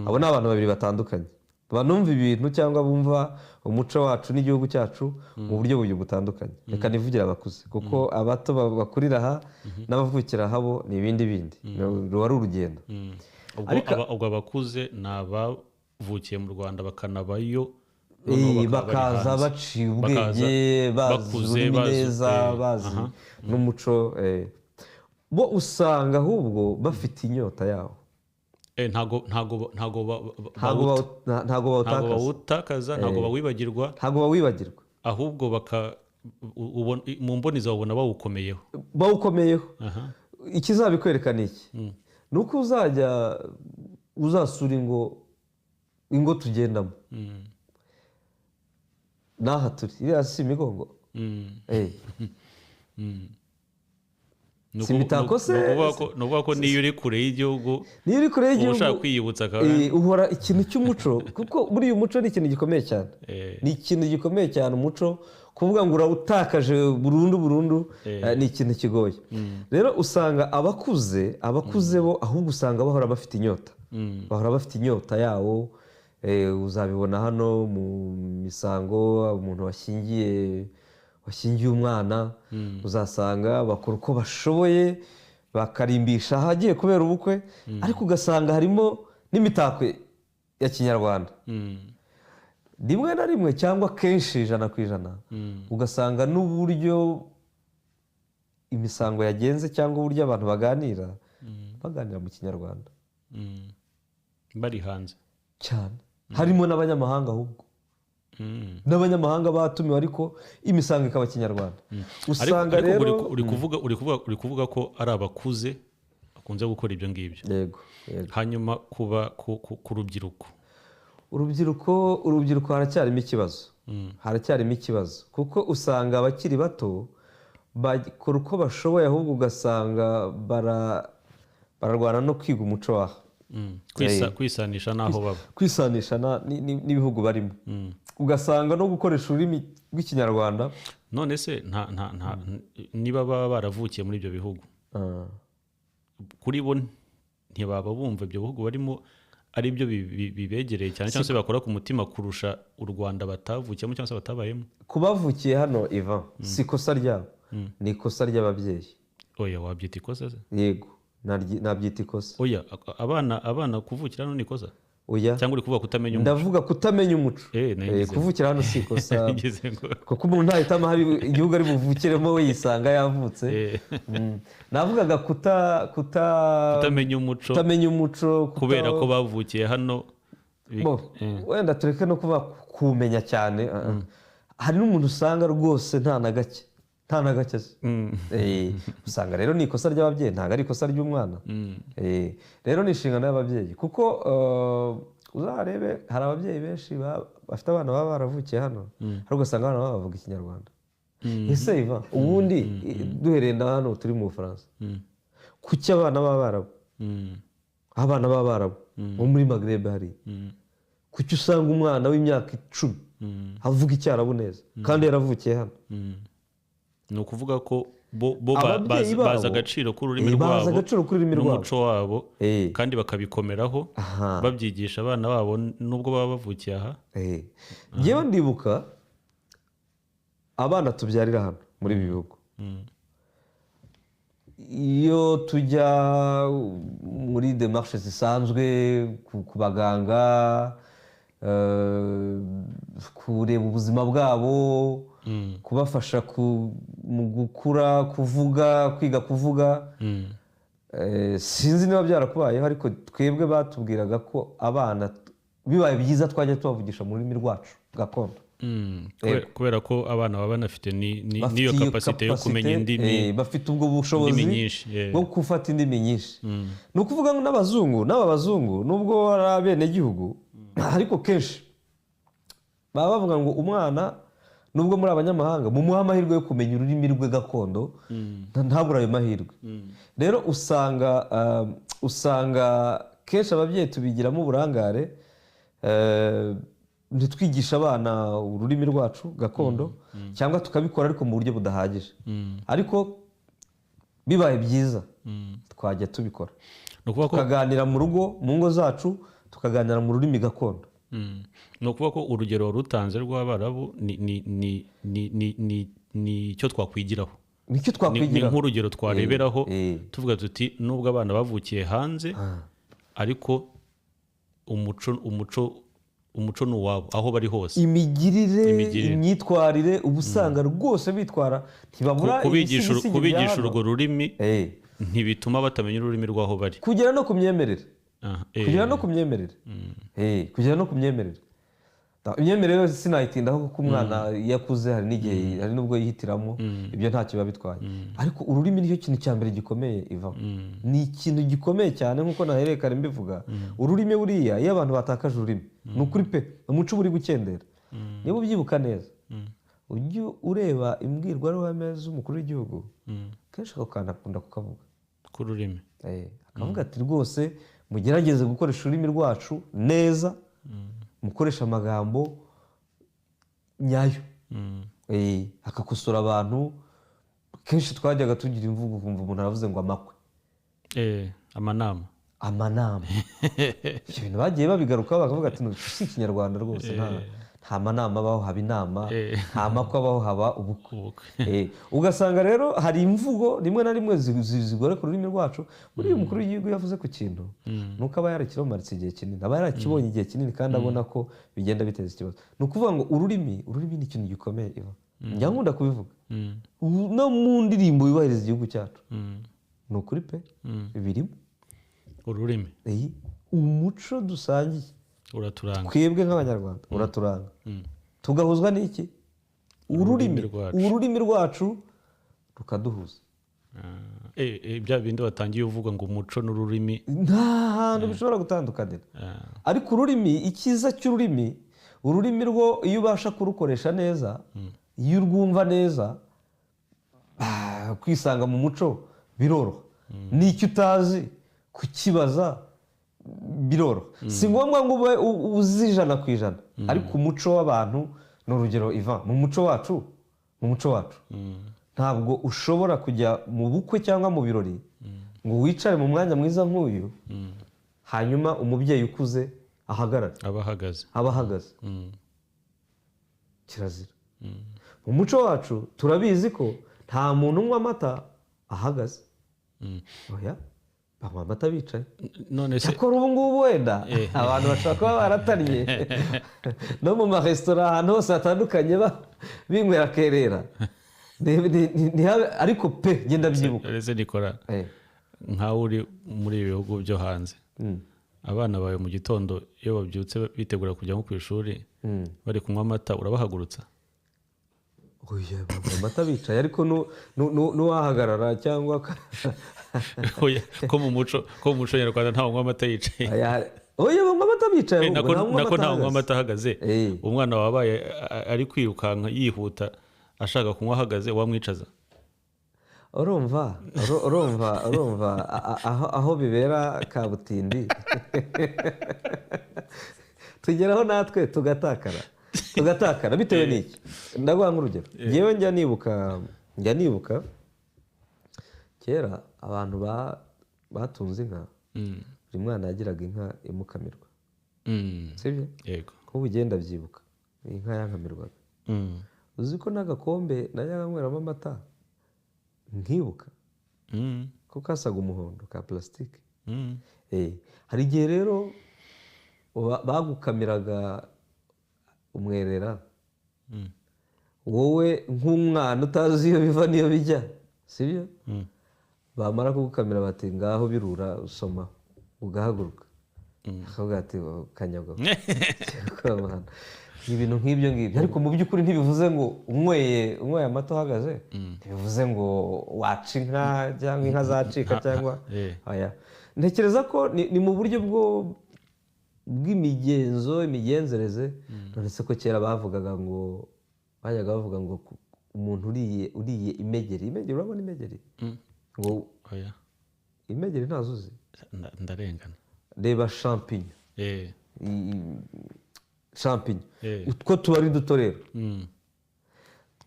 Abo ni abantu babiri batandukanye. Banumva ibintu cyangwa bumva umuco wacu n'igihugu cyacu mu buryo bubiri butandukanye. Reka nivugire abakuze, kuko abato bakurira aha n'abavukira aha bo ni ibindi bindi, ruba ari urugendo. Ubwo abakuze ni abavukiye mu Rwanda bakanabayo, bakaza baciye ubwenge, bazi ururimi neza, bazi n'umuco. Bo usanga ahubwo bafite inyota yawo. Ntago bawutakaza, ntago bawibagirwa, ahubwo mu mboni zawe ubona bawukomeyeho. Ikizabikwereka ni iki? Ni uko uzajya uzasura ingo tugendamo n'aha turi, iriya si imigongo. Si imitako se? Ni ukuvuga ko niyo uri kure y'igihugu, uba ushaka kwiyibutsa, uhora ikintu cy'umuco, kuko buriya umuco ni ikintu gikomeye cyane. Ni ikintu gikomeye cyane umuco, kuvuga ngo urawutakaje burundu burundu ni ikintu kigoye. Rero usanga abakuze bo ahubwo usanga bahora bafite inyota, bahora bafite inyota yawo. Uzabibona hano mu misango, umuntu washyingiye umwana, uzasanga bakora uko bashoboye bakarimbisha ahagiye kubera ubukwe, ariko ugasanga harimo n'imitako ya kinyarwanda. Rimwe na rimwe cyangwa kenshi 100%, ugasanga n'uburyo imisango yagenze cyangwa uburyo abantu baganira mu kinyarwanda bari hanze cyane. Harimo n'abanyamahanga ahubwo, n'abanyamahanga batumiwe, ariko imisango ikaba kinyarwanda. Usanga rero uri kuvuga ko ari abakuze bakunze gukora ibyo ngibyo. Yego. Hanyuma kuba ku rubyiruko, urubyiruko haracyarimo ikibazo. Haracyarimo ikibazo kuko usanga abakiri bato bakora uko bashoboye, ahubwo ugasanga bararwana no kwiga umuco waho, kwisanisha n'aho baba, kwisanisha n'ibihugu barimo, ugasanga no gukoresha ururimi rw'ikinyarwanda. None se niba baba baravukiye muri ibyo bihugu, kuri bo ntibaba bumva ibyo bihugu barimo ari byo bibegereye cyane, cyangwa se bakora ku mutima kurusha u Rwanda batavukiyemo cyangwa se batabayemo? Kubavukiye hano Ivan, si ikosa ryabo, ni ikosa ry'ababyeyi. Oya, wabyita ikosa se? Yego, nabyita ikosa. Oya, abana kuvukira hano ni ikosa? Oya. Cyangwa uri kuvuga kutamenya umuco? Ndavuga kutamenya umuco. Kuvukira hano si ikosa, kuko umuntu ntahitamo hari igihugu ari buvukiremo, we yisanga yavutse. Navugaga kutamenya umuco, kubera ko bavukiye hano. Wenda tureke no kuba kumenya cyane. Hari n'umuntu usanga rwose nta na gake. Usanga rero ni ikosa ry'ababyeyi, ntabwo ari ikosa ry'umwana. Rero ni inshingano y'ababyeyi, kuko uzarebe hari ababyeyi benshi bafite abana baba baravukiye hano, ariko ugasanga abana babo bavuga ikinyarwanda. Ese Ivan, ubundi duhereye na hano turi mu Bufaransa, kuki abana b'abarabu, abana b'abarabu bo muri Maghreb hariya, kuki usanga umwana w'imyaka 10 avuga icyarabu neza kandi yaravukiye hano? Ni ukuvuga ko bo bazi agaciro k'ururimi rwabo n'umuco wabo, kandi bakabikomeraho, babyigisha abana babo nubwo baba bavukiye aha. Njyewe ndibuka abana tubyarira hano muri ibi bihugu, iyo tujya muri demarche zisanzwe ku baganga, kureba ubuzima bwabo, kubafasha mu gukura, kuvuga, kwiga kuvuga. Sinzi niba byarakubayeho, ariko twebwe batubwiraga ko abana bibaye byiza twajya tubavugisha mu rurimi rwacu gakondo. Kubera ko abana baba banafite n'iyo kapasite yo kumenya indimi, bafite ubwo bushobozi bwo gufata indimi nyinshi. Ni ukuvuga ngo n'abazungu, n'aba bazungu nubwo ari abenegihugu, ariko kenshi baba bavuga ngo umwana nubwo muri abanyamahanga mumuha amahirwe yo kumenya ururimi rwe gakondo, ntabura ayo mahirwe. Rero usanga kenshi ababyeyi tubigiramo uburangare, ntitwigisha abana ururimi rwacu gakondo, cyangwa tukabikora ariko mu buryo budahagije. Ariko bibaye byiza twajya tubikora, tukaganira mu rugo, mu ngo zacu, tukaganira mu rurimi gakondo. Ni ukuvuga ko urugero rutanze rw'Abarabu ni icyo twakwigiraho. Nicyo twakwigiraho. Ni nk'urugero twareberaho tuvuga tuti nubwo abana bavukiye hanze ariko umuco ni uwabo aho bari hose. Imigirire, imyitwarire uba usanga rwose bitwara ntibabura kubigisha urwo rurimi ntibituma batamenya ururimi rw'aho bari. Kugera no ku myemerere. Kugera no ku myemerere. Kugera no ku myemerere. Imyemerere sinayitindaho kuko umwana yakuze hari n'igihe hari nubwo yihitiramo ibyo ntacyo biba bitwaye. Ariko ururimi nicyo kintu cya mbere gikomeye iva. Ni ikintu gikomeye cyane nkuko nahereye kare mbivuga. Ururimi buriya iyo abantu batakaje ururimi ni ukuri pe umuco buri gukendera. Niba ubyibuka neza ujye ureba imbwirwaruhame z'umukuru w'igihugu kenshi ako kantu akunda kukavuga. Ku rurimi. Akavuga ati rwose mugerageze gukoresha ururimi rwacu neza. Mukoresha amagambo nyayo. Akakosora abantu. Kenshi twajyaga tugira imvugo kumva umuntu aravuze ngo amakwe. Amanama. Amanama. Ibyo bintu bagiye babigarukaho bakavuga ati si ikinyarwanda rwose nta manama abaho haba inama, nta makwe abaho haba ubukwe. Ugasanga rero hari imvugo rimwe na rimwe zigora ku rurimi rwacu. Buriya umukuru w'igihugu yavuze ku kintu nuko aba yarakiromaritse igihe kinini, aba yarakibonye igihe kinini kandi abona ko bigenda biteza ikibazo. Ni ukuvuga ngo ururimi ni ikintu gikomeye iva. Njya nkunda kubivuga no mu ndirimbo yubahiriza igihugu cyacu. Ni ukuri pe birimo ururimi. Umuco dusangiye uraturanga twebwe nk'Abanyarwanda uraturanga. Tugahuzwa n'iki? Ururimi rwacu rukaduhuza. Bya bindi watangiye uvuga ngo umuco n'ururimi nta hantu bishobora gutandukanira. Ariko ururimi, icyiza cy'ururimi, ururimi rwo iyo ubasha kurukoresha neza, iyo urwumva neza, kwisanga mu muco biroroha. N'icyo utazi kukibaza biroroha. Si ngombwa ngo ube uzi 100% ariko umuco w'abantu ni urugero Ivan, mu muco wacu ntabwo ushobora kujya mu bukwe cyangwa mu birori ngo wicare mu mwanya mwiza nk'uyu hanyuma umubyeyi ukuze ahagarare. Aba ahagaze. Kirazira. Mu muco wacu turabizi ko nta muntu unywa amata ahagaze. Oya, banywa amata bicaye. None se cyakora ubu ngubu wenda abantu bashobora kuba baratannye no mu maresitora ahantu hose hatandukanye binywera kerera. Ariko pe ngenda byibuka. Ese Nikora nkawe uri muri ibi bihugu byo hanze, abana bawe mu gitondo iyo babyutse bitegura kujya nko ku ishuri bari kunywa amata urabahagurutsa? Oya, banywa amata bicaye ariko n'uwahagarara cyangwa ko mu muco nyarwanda ntawe unywa amata yicaye. Oya, banywa amata bicaye. Nako ntawe unywa amata ahagaze. Umwana wabaye ari kwirukanka yihuta ashaka kunywa ahagaze wamwicaza? Urumva aho bibera kabutindi. Tugeraho natwe tugatakara bitewe n'iki. Ndaguha nk'urugero. Yewe njya nibuka kera abantu batunze inka, buri mwana yagiraga inka imukamirwa. Sibyo? Yego. Kuba ugenda byibuka inka yankamirwaga. Uzi ko n'agakombe najyaga nkweramo amata nkibuka ko kasaga umuhondo ka plastique. Hari igihe rero bagukamiraga umwerera wowe nk'umwana utazi iyo biva n'iyo bijya, sibyo? Bamara kugukamira bati ngaho birura usoma ugahaguruka, akavuga ati kanyagwa. Ibintu nk'ibyo ngibyo. Ariko mu by'ukuri ntibivuze ngo unyweye amata uhagaze, ntibivuze ngo waca inka cyangwa inka zacika cyangwa oya. Ntekereza ko ni mu buryo bw'imigenzo, imigenzereze. None se ko kera bavugaga ngo bajyaga bavuga ngo umuntu uriye imegeri, urabona imegeri? Ngo oya, imegeri ntazo uzi? Ndarengana. Reba champignon. Champignon utwo tuba ari duto rero.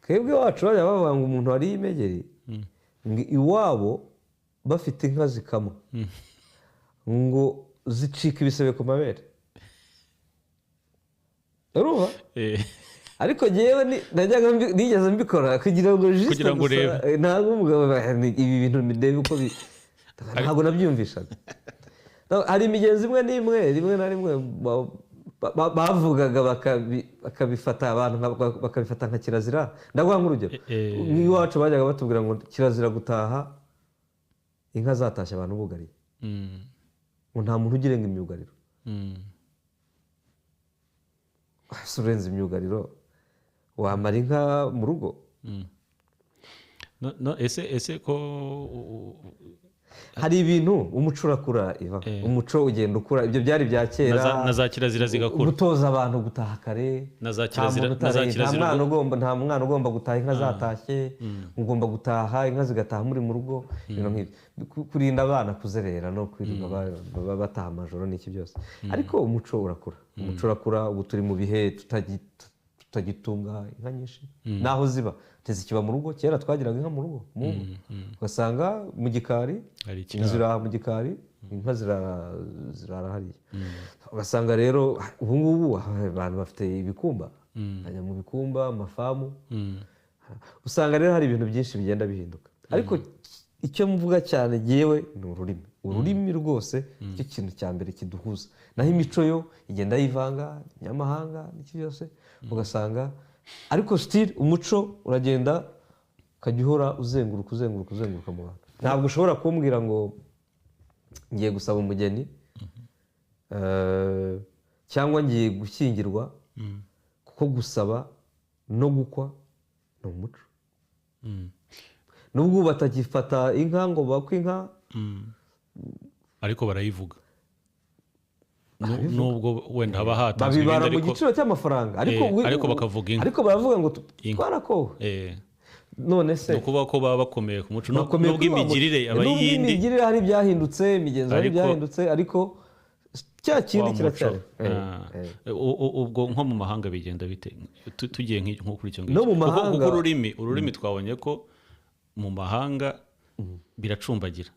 Twebwe wacu bajya bavuga ngo umuntu wariye imegeri ngo iwabo bafite inka zikama ngo zicika ibisebe ku mabere. Urumva? Ariko njyewe najyaga nigeze mbikora kugira ngo juste Kugira ngo gusa, urebe. Ntabwo umugabo ibi bintu ndebe uko ntabwo nabyumvishaga. No, hari imigenzo imwe n'imwe, rimwe na rimwe bavugaga bakabifata abantu bakabifata nka kirazira. Ndaguha nk'urugero, nk'iwacu bajyaga batubwira ngo kirazira gutaha inka zatashye abantu bugariye, ngo nta muntu ugirenga imyugariro. Ese urenze imyugariro wamara inka mu rugo? No, no, ese ko Hari ibintu umuco urakura, Iva. Umuco ugenda ukura, ibyo byari bya kera. Na za kirazira zigakura. Gutoza abantu gutaha kare. Na za Nta kirazira muntu na za utari- nta kirazira mwana ugomba, nta mwana ugomba gutaha inka zatashye, ugomba gutaha inka zigataha muri mu rugo, ibintu nk'ibyo. Kurinda abana kuzerera no kwirirwa bataha amajoro n'iki byose. Ariko umuco urakura, umuco urakura. Ubu turi mu bihe tutagitunga inka nyinshi, naho ziba ntizikiba mu rugo. Kera twagiraga inka mu rugo, mu ngo, ugasanga mu gikari Hari ikiraro. Inzu iri aha mu gikari, inka zirara hariya. Ugasanga rero ubu ngubu abantu bafite ibikumba, bajya mu bikumba, amafamu. Usanga rero hari ibintu byinshi bigenda bihinduka, ariko icyo mvuga cyane yewe ni ururimi. Ururimi rwose nicyo kintu cya mbere kiduhuza, naho imico yo igenda yivanga inyamahanga n'iki byose, ugasanga ariko still umuco uragenda ukajya uhora uzenguruka, uzenguruka, uzenguruka mu bantu. Ntabwo ushobora kumbwira ngo ngiye gusaba umugeni, cyangwa ngiye gushyingirwa, kuko gusaba no gukwa ni umuco. Nubwo ubu batagifata inka ngo bakwe inka, Ariko barayivuga. Nubwo wenda haba hatanzwe babibara ibindi mu ariko giciro cy'amafaranga, ariko Ariko bakavuga inka. Ariko baravuga ngo Inka. twarakowe. None se Ni ukuvuga ko baba bakomeye ku muco, bakomeye nubwo kuri wa muco. imigirire aba Nubwo iyindi. imigirire hari ibyahindutse, imigenzo hari ibyahindutse, ariko cya kindi Wa muco. kiracyari. Ubwo nko mu mahanga bigenda bite? Tugiye nko kuri icyo No ngicyo. mu mahanga- Kuko ururimi twabonye ko mu mahanga biracumbagira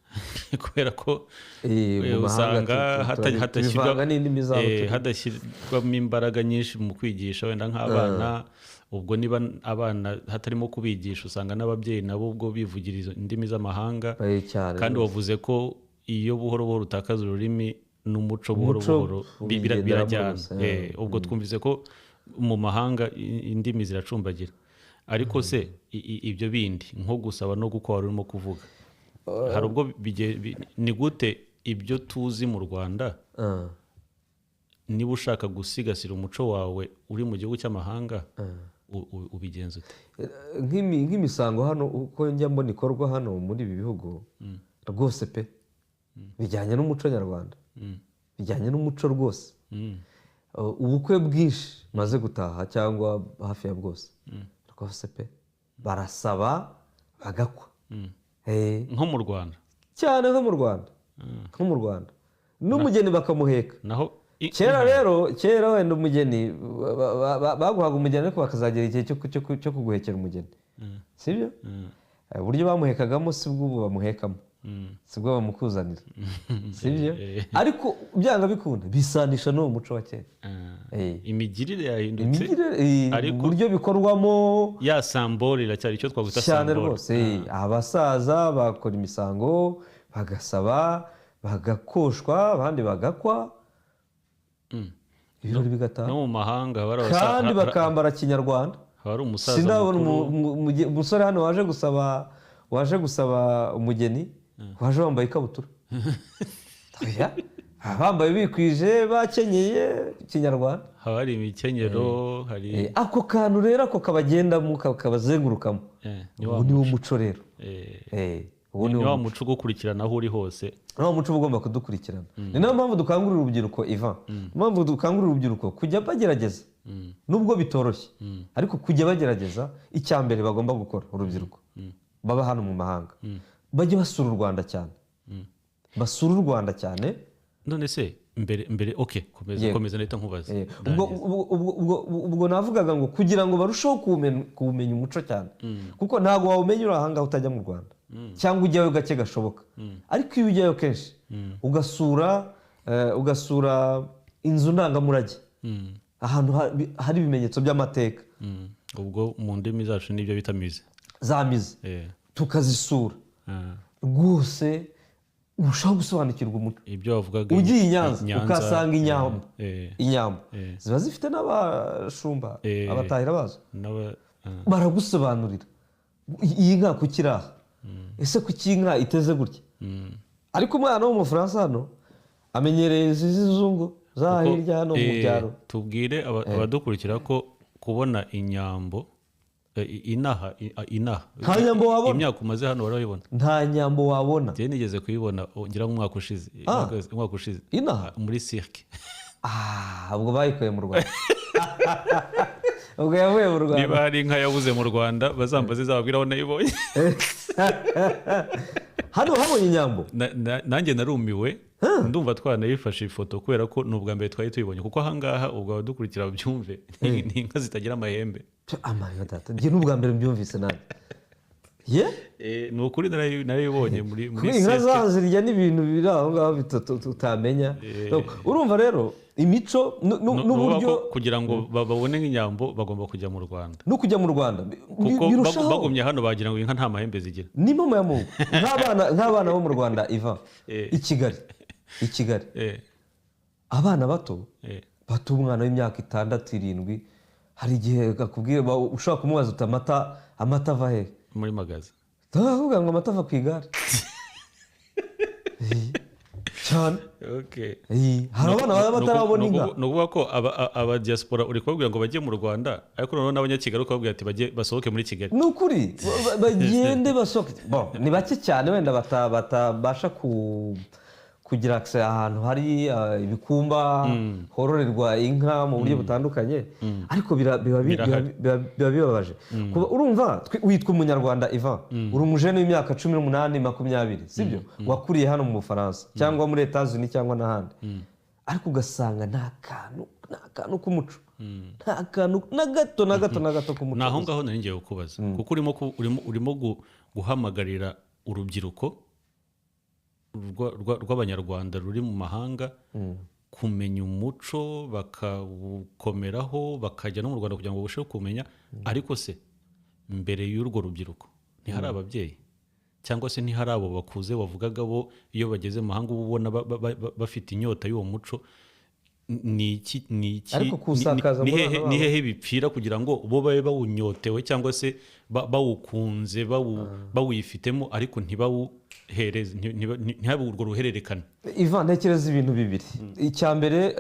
kubera ko Mu mahanga usanga tubivanga n'indimi zabo hadashyirwamo imbaraga nyinshi mu kwigisha wenda nk'abana. Ubwo niba abana hatarimo kubigisha, usanga n'ababyeyi nabo ubwo bivugira izo ndimi z'amahanga. Cyane. Kandi wavuze ko iyo buhoro buhoro utakaza ururimi n'umuco, buhoro Umuco buhoro ubigenderamo birajyana. gusa, Ubwo twumvise ko mu mahanga indimi ziracumbagira, ariko se ibyo bindi nko gusaba no gukwa wari urimo kuvuga, hari ubwo ni gute ibyo tuzi mu Rwanda, niba ushaka gusigasira umuco wawe uri mu gihugu cy'amahanga, ubigenza ute? Nk'imisango hano, uko njya mbona ikorwa hano muri ibi bihugu, rwose pe, bijyanye n'umuco nyarwanda, bijyanye n'umuco rwose. Ubukwe bwinshi maze gutaha cyangwa hafi ya bwose, rwose pe, barasaba bagakwa. Nko mu Rwanda? Cyane, nko mu Rwanda, nko mu Rwanda n'umugeni bakamuheka. Naho Kera rero, kera wenda umugeni baguhaga umugeni, ariko bakazagera igihe cyo kuguhekera umugeni, sibyo? Uburyo bamuhekagamo si bwo ubu bamuhekamo, si bwo bamukuzanira, sibyo? Ariko byanga bikunda bisanisha n'uwo muco wa kera. Imigirire yahindutse, Imigirire, ariko uburyo bikorwamo. Ya sambori iracyari icyo twakwita Cyane. sambori. Rwose, abasaza bakora imisango, bagasaba, bagakoshwa, abandi bagakwa, ibirori bigataha. No mu mahanga haba hari Kandi bakambara kinyarwanda. Haba hari umusaza Sindabona mukuru. umusore hano waje gusaba umugeni waje wambaye ikabutura. Oya, baba bambaye bikwije, bakenyeye kinyarwanda. Haba hari imikenyero, hari Ako kantu rero, ako kabagendamo, kabazengurukamo. Ni wa Ubu ni wo muco rero. Ubu ni ni wo wa muco ugukurikirana aho uri hose. Ni muco uba ugomba kudukurikirana. Ni nayo mpamvu dukangurira urubyiruko, Ivan, niyo mpamvu dukangurira urubyiruko kujya bagerageza, nubwo bitoroshye, ariko kujya bagerageza. Icya mbere bagomba gukora, urubyiruko baba hano mu mahanga, bajye basura u Rwanda cyane, basura u Rwanda cyane. None se mbere, ok, komeza. Yego. Komeza, ndahita nkubaza. Ubwo navugaga ngo kugira ngo barusheho kuwumenya umuco cyane, kuko ntabwo wawumenya uri ahangaha utajya mu Rwanda cyangwa ujyayo gake gashoboka. Ariko iyo ujyayo kenshi, ugasura inzu ndangamurage. Ahantu hari ibimenyetso by'amateka. Ubwo mu ndimi zacu nibyo bita musée. Za musée tukazisura rwose, urushaho gusobanukirwa umuco. Ibyo wavugaga. Ugiye i Nyanza ukahasanga inyambo, inyambo ziba zifite n'abashumba, abatahira bazo, baragusobanurira iyi nka kuki iri aha, ese kuki inka iteze gutya. Ariko umwana w'Umufaransa hano amenyereye izi z'inzungu za hirya hano mu byaro. Tubwire abadukurikira ko kubona inyambo inaha inaha Nta nyambo wabona. Imyaka umaze hano warayibona? Nta nyambo wabona. Njye nigeze kuyibona, ngira ngo umwaka ushize, umwaka ushize. Inaha? Muri cirque. Ubwo bayikuye mu Rwanda, ubwo yavuye mu Rwanda. Niba hari inka yabuze mu Rwanda, bazambaze, zababwira aho nayibonye. Hano habonye inyambo? Nanjye narumiwe, ndumva twanayifashe ifoto, kubera ko ni ubwa mbere twari tuyibonye, kuko ahangaha, ubwo abadukurikira babyumve, ni inka zitagira amahembe. Amahembe data, njye ni ubwa mbere mbyumvise nanjye. Ye? Ni ukuri, narayibonye muri Inka zaho zirya n'ibintu biri aho ngaho tutamenya. Urumva rero imico n'uburyo kugira ngo babone nk'inyambo bagomba kujya mu Rwanda. No kujya mu Rwanda kuko bagumye hano bagira ngo inka nta mahembe zigira. Ni mama ya Mungu. Nk'abana bo mu Rwanda iva i Kigali, i Kigali abana bato bato, umwana w'imyaka 6, 7, hari igihe akubwira, ushobora kumubaza uti amata ava he? Muri magasin. Tuvuga ngo amata ava ku igare cyane. Hari abana baba batarabona inka. Ni ukuvuga ko aba diaspora uri kubabwira ngo bajye mu Rwanda, ariko noneho n'Abanyakigali ukababwira ati bajye basohoke muri Kigali. Ni ukuri bagende basohoke. Ni bake cyane wenda batabasha kugira access ahantu hari ibikumba hororerwa inka mu buryo butandukanye, ariko biba bibabaje. Urumva witwa Umunyarwanda Ivan, uri umujene w'imyaka 18, 20, sibyo? Wakuriye hano mu Bufaransa cyangwa muri Etats-Unis cyangwa n'ahandi, ariko ugasanga nta kantu k'umuco, nta kantu na gato na gato na gato k'umuco. Naho ngaho nari ngiye kukubaza, kuko urimo guhamagarira urubyiruko rw'Abanyarwanda ruri mu mahanga kumenya umuco, bakawukomeraho, bakajya no mu Rwanda kugira ngo babashe kumenya. Ariko se mbere y'urwo rubyiruko ntihari ababyeyi, cyangwa se ntihari abo bakuze bavugaga bo iyo bageze mu mahanga uba ubona bafite inyota y'uwo muco? Ni iki ni hehe bipfira kugira ngo bo babe bawunyotewe cyangwa se bawukunze, bawifitemo, ariko ntibahereze, ntihabe urwo ruhererekane? Ivan, ntekereza ibintu bibiri. Icya mbere,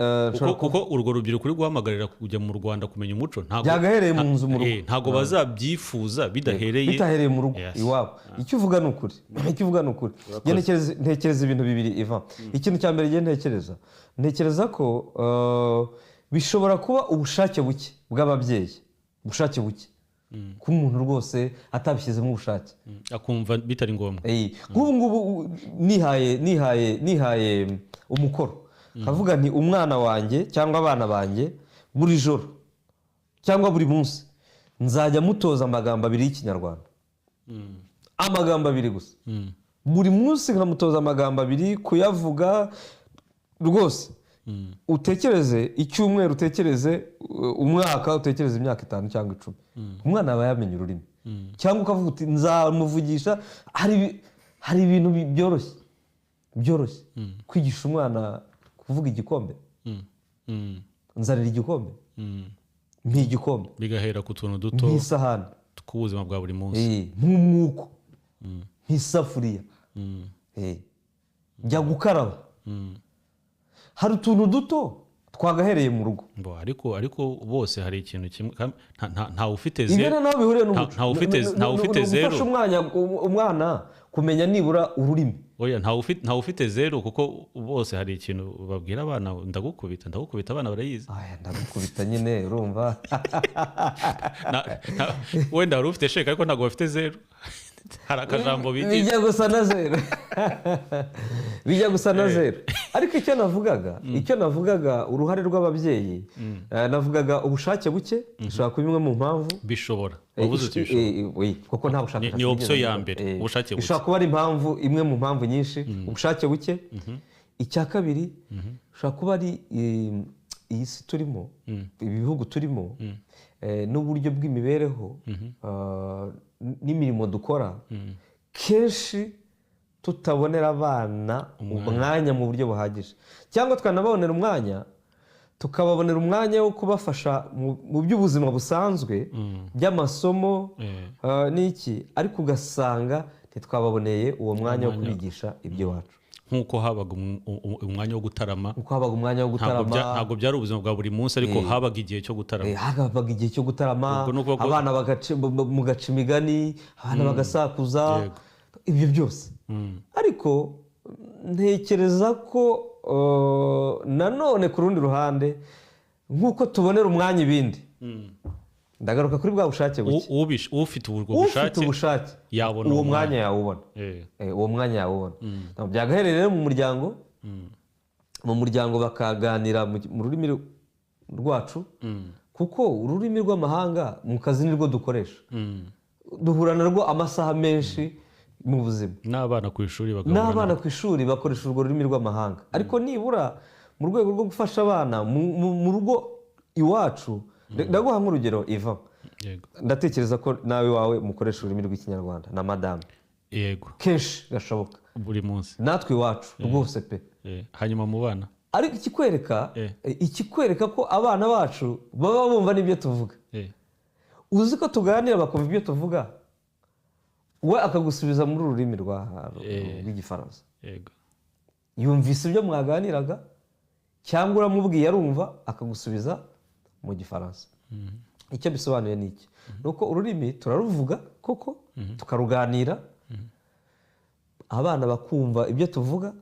kuko urwo rubyiruko uri guhamagarira kujya mu Rwanda kumenya umuco, ntabwo byagahereye mu nzu, mu rugo, ntabwo bazabyifuza bidahereye mu rugo iwabo. Icyo uvuga ni ukuri, icyo uvuga ni ukuri. Ntekereza ibintu bibiri, Ivan. Ikintu cya mbere ntekereza ko bishobora kuba ubushake buke bw'ababyeyi, ubushake buke ko umuntu rwose atabishyizemo ubushake, akumva bitari ngombwa. Nk'ubu ngubu nihaye umukoro, nkavuga nti umwana wanjye cyangwa abana banjye buri joro cyangwa buri munsi nzajya mutoza amagambo abiri y'Ikinyarwanda, amagambo abiri gusa buri munsi, nkamutoza amagambo abiri kuyavuga rwose. Utekereze icyumweru, utekereze umwaka, utekereze imyaka 5 cyangwa 10, umwana aba yamenye ururimi. Cyangwa ukavuga uti nzamuvugisha. Hari ibintu byoroshye kwigisha umwana kuvuga igikombe, nzanira igikombe, mpa igikombe, bigahera ku tuntu duto, nk'isahani tw'ubuzima bwa buri munsi, nk'umwuko, nk'isafuriya, jya gukaraba. Hari utuntu duto twagahereye mu rugo. Ariko bose hari ikintu kimwe, nta ufite zero, nta ufite zero. Gufasha umwana kumenya nibura ururimi. Oya, nta ufite zero, kuko bose hari ikintu babwira abana, ndagukubita, ndagukubita, abana barayizi. Aya, ndagukubita nyine, urumva. Wenda hari ufite sheke ariko ntabwo bafite zero. Hari akajambo bigize bijya gusa na zero, bijya gusa na zero. Ariko icyo navugaga uruhare rw'ababyeyi, navugaga ubushake buke bishobora kuba imwe mu mpamvu. Bishobora, kuko nta bushake, ni option ya mbere, ubushake buke bishobora kuba ari impamvu imwe mu mpamvu nyinshi, ubushake buke. Icya kabiri bishobora kuba ari Iyi si turimo, ibi bihugu turimo, n'uburyo bw'imibereho, n'imirimo dukora, kenshi tutabonera abana umwanya mu buryo buhagije, cyangwa twanababonera umwanya, tukababonera umwanya wo kubafasha mu by'ubuzima busanzwe, by'amasomo, n'iki, ariko ugasanga ntitwababoneye uwo mwanya wo kubigisha iby'iwacu. Nk'uko habaga umwanya wo gutarama, nk'uko habaga umwanya wo gutarama, ntabwo byari ubuzima bwa buri munsi, ariko habaga igihe cyo gutarama. Habaga igihe cyo gutarama, abana mugaca imigani, abana bagasakuza, ibyo byose. Ariko ntekereza ko nanone ku rundi ruhande, nk'uko tubonera umwanya ibindi, ndagaruka kuri bwa bushake buke. Ufite ubushake yabona uwo mwanya, yawubona. Uwo mwanya yawubona. Byagahereye rero mu muryango, mu muryango bakaganira mu rurimi rwacu, kuko ururimi rw'amahanga mu kazi nirwo dukoresha, duhura narwo amasaha menshi mu buzima. N'abana ku ishuri n'abana ku ishuri bakoresha urwo rurimi rw'amahanga. Ariko nibura mu rwego rwo gufasha abana mu rugo iwacu, ndaguha nk'urugero Iva, ndatekereza ko nawe iwawe mukoresha ururimi rw'Ikinyarwanda na madamu. Yego, kenshi gashoboka buri munsi, natwe iwacu rwose pe. Hanyuma mu bana, ariko ikikwereka ko abana bacu baba bumva n'ibyo tuvuga. Uzi ko tuganira bakumva ibyo tuvuga, we akagusubiza muri ururimi rw'Igifaransa. Yumvise ibyo mwaganiraga, cyangwa uramubwiye arumva akagusubiza mu Gifaransa. Icyo bisobanuye ni iki? Ni uko ururimi turaruvuga koko, tukaruganira, abana bakumva ibyo tuvuga,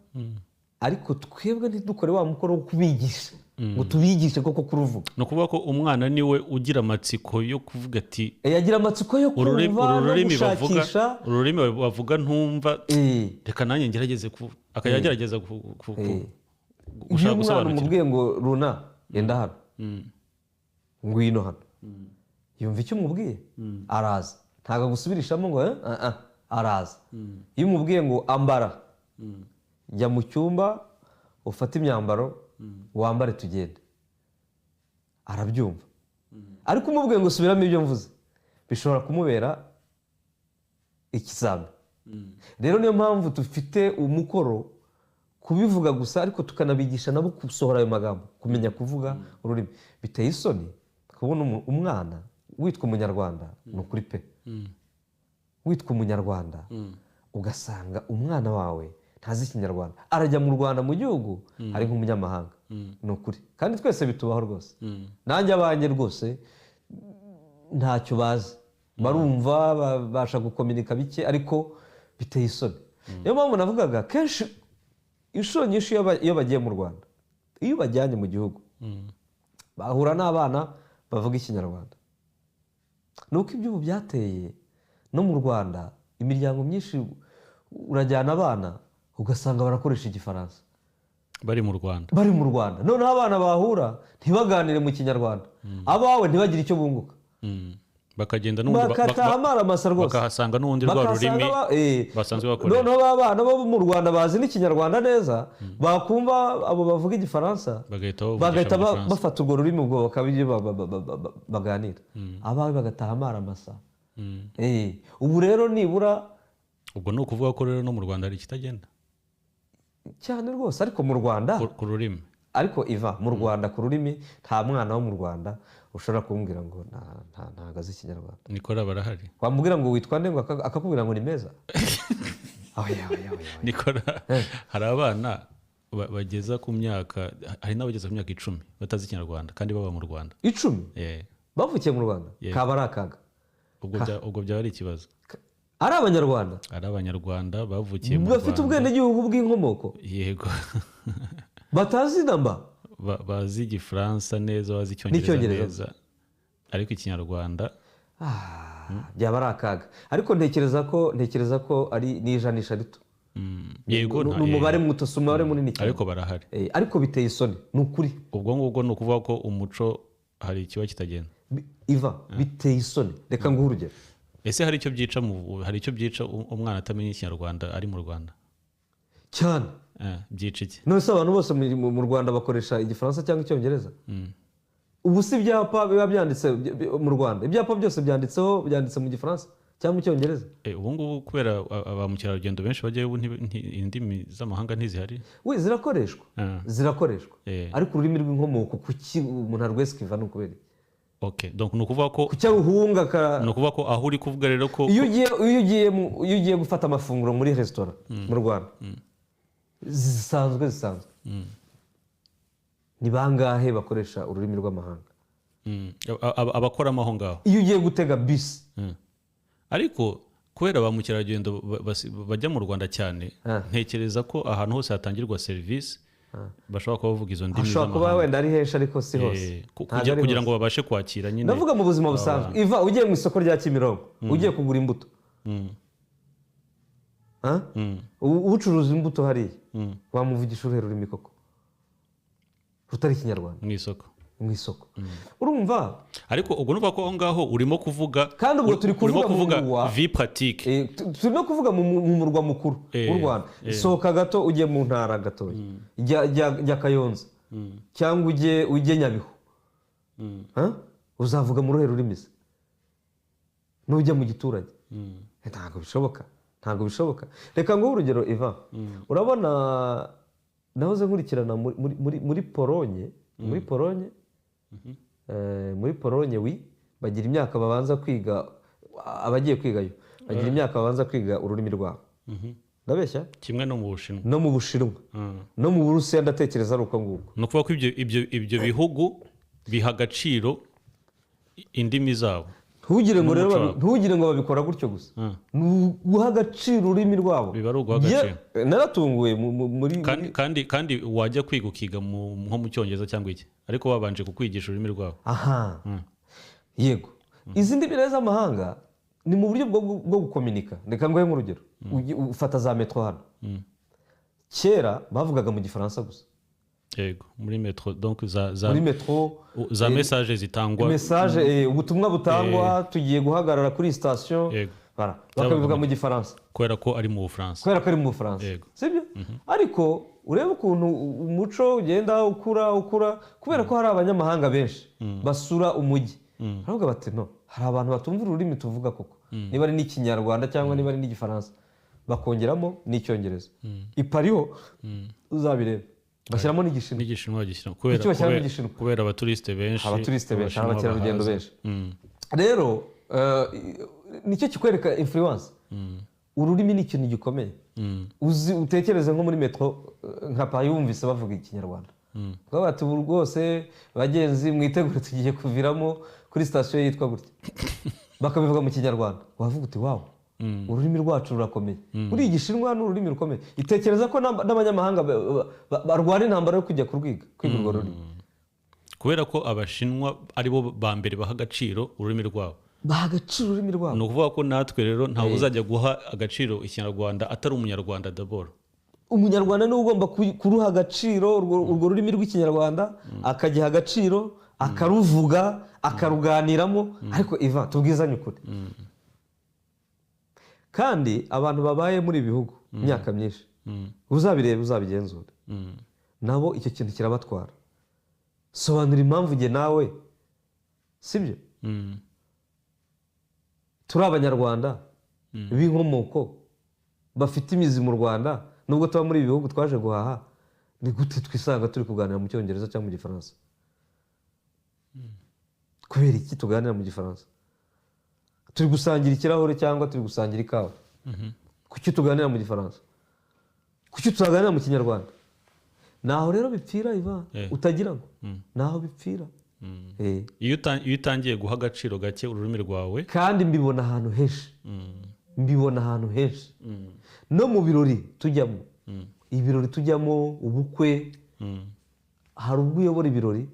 ariko twebwe ntidukore wa mukoro wo kubigisha, ngo tubigishe koko kuruvuga. Ni ukuvuga ko umwana niwe ugira amatsiko yo kuvuga ati, yagira amatsiko yo kumva no gushakisha ururimi bavuga ntumva, reka nanjye ngerageze, akajya agerageza gushaka gusobanukirwa. Umubwiye ngo runa yenda hano, ngwino hano, yumva icyo umubwiye araza, ntabwo agusubirishamo ngo araza. Iyo umubwiye ngo ambara, jya mu cyumba ufate imyambaro wambare tugende, arabyumva. Ariko umubwiye ngo subiramo ibyo mvuze, bishobora kumubera ikizami. Rero niyo mpamvu dufite umukoro kubivuga gusa, ariko tukanabigisha nabo gusohora ayo magambo, kumenya kuvuga ururimi. Biteye isoni kubona umwana witwa umunyarwanda, ni ukuri pe, witwa umunyarwanda ugasanga umwana wawe ntazi Ikinyarwanda, arajya mu Rwanda mu gihugu ari nk'umunyamahanga. Ni ukuri, kandi twese bitubaho rwose. Nanjye abanjye rwose ntacyo bazi, barumva babasha gukominika bike, ariko biteye isoni. Niyo mpamvu navugaga kenshi inshuro nyinshi iyo bagiye mu Rwanda, iyo bajyanye mu gihugu, bahura n'abana bavuga Ikinyarwanda. Ni uko iby'ubu byateye no mu Rwanda, imiryango myinshi urajyana abana ugasanga barakoresha Igifaransa bari mu Rwanda, bari mu Rwanda. Noneho abana bahura ntibaganire mu Kinyarwanda, abawe ntibagire icyo bunguka, bakagenda n'ubundi bakataha amaramasa rwose, bakahasanga n'ubundi rwa rurimi basanzwe bakoresha. Noneho abana bo mu Rwanda bazi n'Ikinyarwanda neza, bakumva abo bavuga Igifaransa bagahita bafata urwo rurimi, ubwo bakabijya baganira, abawe bagataha amaramasa. Ubu rero nibura, ubwo ni ukuvuga ko rero no mu Rwanda hari ikitagenda cyane rwose. Ariko mu Rwanda ku rurimi, ariko Iva mu Rwanda ku rurimi, nta mwana wo mu Rwanda ushobora kumbwira ngo ntago azi Ikinyarwanda. Nikora barahari, wamubwira ngo witwa nde ngo akakubwira ngo ni meza. Nikora hari abana bageza ku myaka, hari n'abageza ku myaka 10 batazi Ikinyarwanda kandi baba mu Rwanda. 10 bavukiye mu Rwanda, kaba ari akaga. Ubwo byaba ari ikibazo. Ari abanyarwanda, ari abanyarwanda bavukiye mu Rwanda, bafite ubwenegihugu bw'inkomoko. Yego, batazi namba, bazi Igifaransa neza, bazi Icyongereza neza, ariko Ikinyarwanda byaba ari akaga. Ariko ntekereza ko ari n'ijanisha rito. Yego, ni umubare muto, si umubare munini cyane, ariko barahari. Ariko biteye isoni, ni ukuri. Ubwo ngubwo ni ukuvuga ko umuco hari ikiba kitagenda. Iva biteye isoni. Reka nguhe urugero. Ese hari icyo byica, hari icyo byica umwana atamenya Ikinyarwanda ari mu Rwanda? Cyane. Byica iki? None se abantu bose mu Rwanda bakoresha Igifaransa cyangwa Icyongereza? Ubu si ibyapa biba byanditse mu Rwanda, ibyapa byose byanditseho, byanditse mu Gifaransa cyangwa mu Cyongereza. Ubu ngubu kubera ba mukerarugendo benshi bajyayo, ubu indimi z'amahanga ntizihari. We zirakoreshwa, zirakoreshwa, ariko ururimi rw'inkomoko kuki umuntu arwesikiva? Ni ukubera iki? Okay, donc ni ukuvuga ko Kuki aruhunga ka ni ukuvuga ko aho uri kuvuga rero ko Iyo ugiye gufata amafunguro muri resitora mu Rwanda zisanzwe, ni bangahe bakoresha ururimi rw'amahanga? Abakoramo aho ngaho. Iyo ugiye gutega bisi. Ariko kubera ba mukerarugendo bajya mu Rwanda cyane, ntekereza ko ahantu hose hatangirwa serivisi bashobora kuba bavuga izo ndimi Hashobora kuba z'amahanga. wenda ari henshi, ariko si hose. Ntabwo ari Kugira hose. ngo babashe kwakira nyine. Ndavuga mu buzima busanzwe. Iva ugiye mu isoko rya Kimironko, ugiye kugura imbuto. Ha? Ucuruza imbuto hariya wamuvugisha uruhe rurimi koko rutari Ikinyarwanda? Mu isoko. Mu isoko, urumva? Ariko ubwo numva ko aho ngaho urimo kuvuga Kandi ubwo turi urimo kuvuga mu kuvuga murwa. vie pratique. Turimo kuvuga mu murwa mukuru w'u Rwanda. Sohoka gato ujye mu ntara gatoya, jya Kayonza cyangwa ujye Nyabihu. Ha? Uzavuga mu ruhe rurimi se nujya mu giturage? Ntabwo bishoboka, ntabwo bishoboka. Reka nguhe urugero, Iva. Urabona nahoze nkurikirana muri Polonye, muri Polonye wi bagira imyaka babanza kwiga, abagiye kwigayo bagira imyaka babanza kwiga ururimi rwabo. Ndabeshya? Kimwe no mu Bushinwa. No mu Bushinwa, no mu Burusiya, ndatekereza ari uko nguko. Ni ukuvuga ko ibyo bihugu biha agaciro indimi zabo. Ntugire ngo rero N'umuco wabo. Ntugire ngo babikora gutyo gusa. Ni uguha agaciro ururimi rwabo. Biba ari uguha agaciro. Naratunguwe muri Kandi wajya kwiga ukiga nko mu Cyongereza cyangwa iki, ariko babanje kukwigisha ururimi rwabo. Aha, yego. Izi ndimi rero z'amahanga ni mu buryo bwo gukominika. Reka nguhe nk'urugero. Ufata za metro hano, kera bavugaga mu Gifaransa gusa. Yego, muri metro, donc za Muri metro. za message zitangwa. Message, ubutumwa butangwa, tugiye guhagarara kuri sitasiyo. Bakabivuga mu Gifaransa. Kubera ko ari mu Bufaransa. Kubera ko ari mu Bufaransa. Sibyo? Ariko urebe ukuntu umuco ugenda ukura ukura, kubera ko hari abanyamahanga benshi basura umujyi, baravuga bati: "No hari abantu batumva ururimi tuvuga koko, niba ari n'Ikinyarwanda cyangwa niba ari n'Igifaransa," bakongeramo n'Icyongereza. I Paris ho uzabirebe, bashyiramo n'Igishinwa. N'Igishinwa bagishyiramo kubera Kuki bashyiramo kubera Igishinwa? Kubera abaturisite benshi. Abaturisite benshi, Abashinwa abakerarugendo bahaza. benshi. Rero nicyo kikwereka influence. Ururimi ni ikintu gikomeye. Uzi utekereze nko muri metro nka Paris, wumvise bavuga Ikinyarwanda, bavuga bati: "Ubu rwose bagenzi mwitegure, tugiye kuviramo kuri sitasiyo yitwa gutya," bakabivuga mu Kinyarwanda, wavuga uti: "Wow, ururimi rwacu rurakomeye." Buriya Igishinwa ni ururimi rukomeye. Itekereza ko n'abanyamahanga barwana intambara yo kujya kurwiga, kwiga urwo rurimi. Kubera ko Abashinwa ari bo ba mbere baha agaciro ururimi rwabo. Baha agaciro ururimi rwabo. Ni ukuvuga ko natwe rero ntawe uzajya guha agaciro Ikinyarwanda atari Umunyarwanda d'abord. Umunyarwanda niwe ugomba kuruha agaciro urwo rurimi rw'Ikinyarwanda, akagiha agaciro, akaruvuga, akaruganiramo. Ariko Iva, tubwizanye ukuri, kandi abantu babaye muri ibi bihugu imyaka myinshi, uzabirebe, uzabigenzure, nabo icyo kintu kirabatwara. Sobanura impamvu njye nawe, sibyo, turi Abanyarwanda b'inkomoko bafite imizi mu Rwanda, nubwo tuba muri ibi bihugu twaje guhaha, ni gute twisanga turi kuganira mu Cyongereza cyangwa mu Gifaransa? Kubera iki tuganira mu Gifaransa? Turi gusangira ikirahure cyangwa turi gusangira ikawa, kuki tuganira mu Gifaransa? Kuki tutaganira mu Kinyarwanda? Naho rero bipfira, Iva. Utagira ngo naho bipfira. Iyo utangiye guha agaciro gake ururimi rwawe. Kandi mbibona ahantu henshi, mbibona ahantu henshi, no mu birori tujyamo, ibirori tujyamo, ubukwe. Hari ubwo uyobora ibirori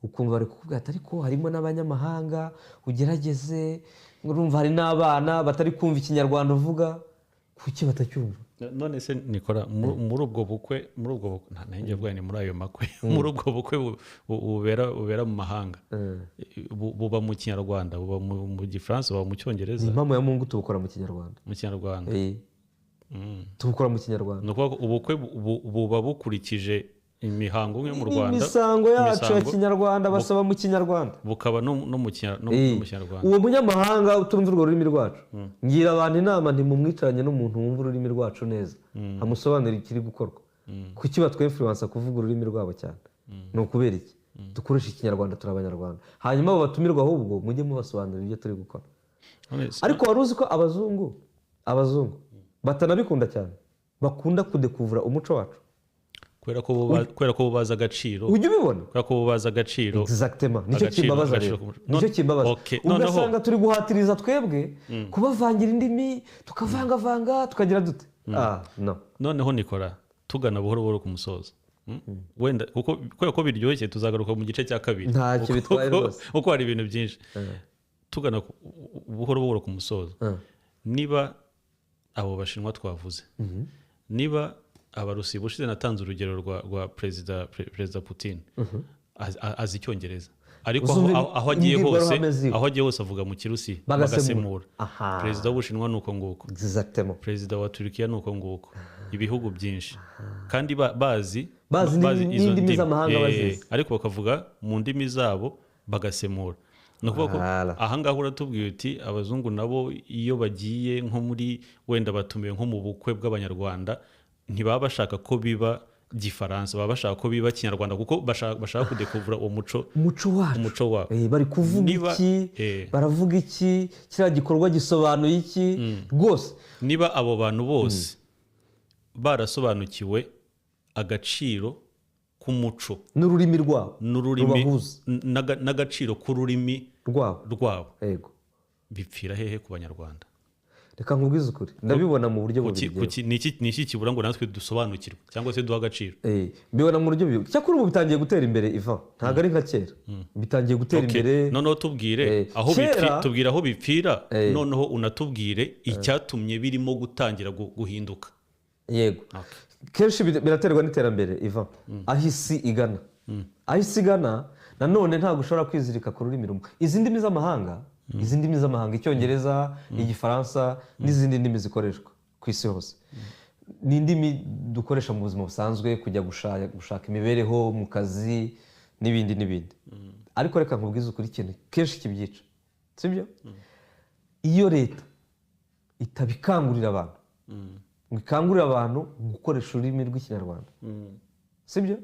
ukumva bari kukubwira ati: "Ariko harimo n'abanyamahanga, ugerageze, urumva hari n'abana batari kumva Ikinyarwanda uvuga." Kuki batacyumva? None se Nikora, muri ubwo bukwe nanjye mvuga ni muri ayo makwe, muri ubwo bukwe bubera mu mahanga, buba mu Kinyarwanda, buba mu Gifaransa, buba mu Ni Cyongereza? impamo ya Mungu, tubukora mu Kinyarwanda. Mu Kinyarwanda. Tubukora mu Kinyarwanda. Ni ukuvuga ko ubukwe buba bukurikije imihango yo mu Rwanda, imisango yacu ya imisango, Kinyarwanda, basaba mu Kinyarwanda. Bukaba no mu Kinyarwanda. Uwo munyamahanga utumva urwo rurimi rwacu, ngira abantu inama, ntimumwicaranye n'umuntu wumva ururimi rwacu neza, amusobanurira ikiri gukorwa. Kuki batwinfluensa kuvuga ururimi rwabo cyane? Ni ukubera iki? Dukoresha Ikinyarwanda, turi Abanyarwanda. Hanyuma abo batumirwa ahubwo mujye mubasobanurira ibyo turi gukora. Ariko wari uzi ko abazungu batanabikunda cyane, bakunda kudekuvura umuco wacu? Kubera ko bo bazi agaciro. Ujya ubibona? Kubera ko bo bazi agaciro. Exactement. Nicyo Agaciro, kimbabaza agaciro rero. Nicyo Nicyo kimbabaza. Okay, noneho Ugasanga turi guhatiriza twebwe kubavangira indimi, tukavangavanga, tukagira dute? Ah, no. Noneho Nikora, tugana buhoro buhoro ku musozo. Wenda kuko kubera ko biryoshye tuzagaruka mu gice cya kabiri. Ntacyo bitwaye rwose. Kuko hari ibintu byinshi. Tugana buhoro buhoro ku musozo. Niba abo Bashinwa twavuze, niba Abarusi, bushize natanze urugero rwa Perezida Putin, azi Icyongereza, ariko Uzumva aho agiye hose, imbwirwaruhame ziwe. aho agiye hose avuga mu Kirusi, Bagasemura. bagasemura. Perezida w'Ubushinwa ni uko nguko. Exactement. Perezida wa Turukiya ni uko nguko. Ibihugu byinshi kandi bazi Bazi bazi izo n'indimi ndimi. z'amahanga bazizi. Ariko bakavuga mu ndimi zabo bagasemura. Ni ukuvuga ko Voilà. aha ngaha uratubwiye uti abazungu nabo iyo bagiye nko muri, wenda batumiwe nko mu bukwe bw'Abanyarwanda, ntibaba bashaka ko biba Gifaransa, baba bashaka ko biba Kinyarwanda, kuko bashaka kudekuvura uwo muco, umuco wacu. Umuco wabo. Bari kuvuga iki? Baravuga iki? Kiriya gikorwa gisobanuye iki rwose? Niba abo bantu bose barasobanukiwe agaciro k'umuco n'ururimi rwabo n'ururimi rubahuza, n'agaciro k'ururimi rwabo, rwabo, yego, bipfira hehe ku Banyarwanda? Reka nkubwize ukuri, ndabibona mu buryo bubiri njyewe. Ni iki kibura ngo natwe dusobanukirwe cyangwa se duhe agaciro? Mbibona mu buryo bubiri. Cyakora ubu bitangiye gutera imbere, Ivan, ntabwo ari nka kera, bitangiye gutera imbere. Noneho tubwire aho tubwire aho bipfira, noneho unatubwire icyatumye birimo gutangira guhinduka. Yego, kenshi biraterwa n'iterambere, Ivan, aho isi igana. Aho isi igana nanone ntabwo ushobora kwizirika ku rurimi rumwe. Izi ndimi z'amahanga, Icyongereza, Igifaransa n'izindi ndimi zikoreshwa ku isi hose, ni indimi dukoresha mu buzima busanzwe, kujya gushaka imibereho, mu kazi n'ibindi n'ibindi. Ariko reka nkubwize ukuri, ikintu kenshi kibyica, sibyo? Iyo leta itabikangurira abantu, ngo ikangurire abantu gukoresha ururimi rw'Ikinyarwanda, sibyo?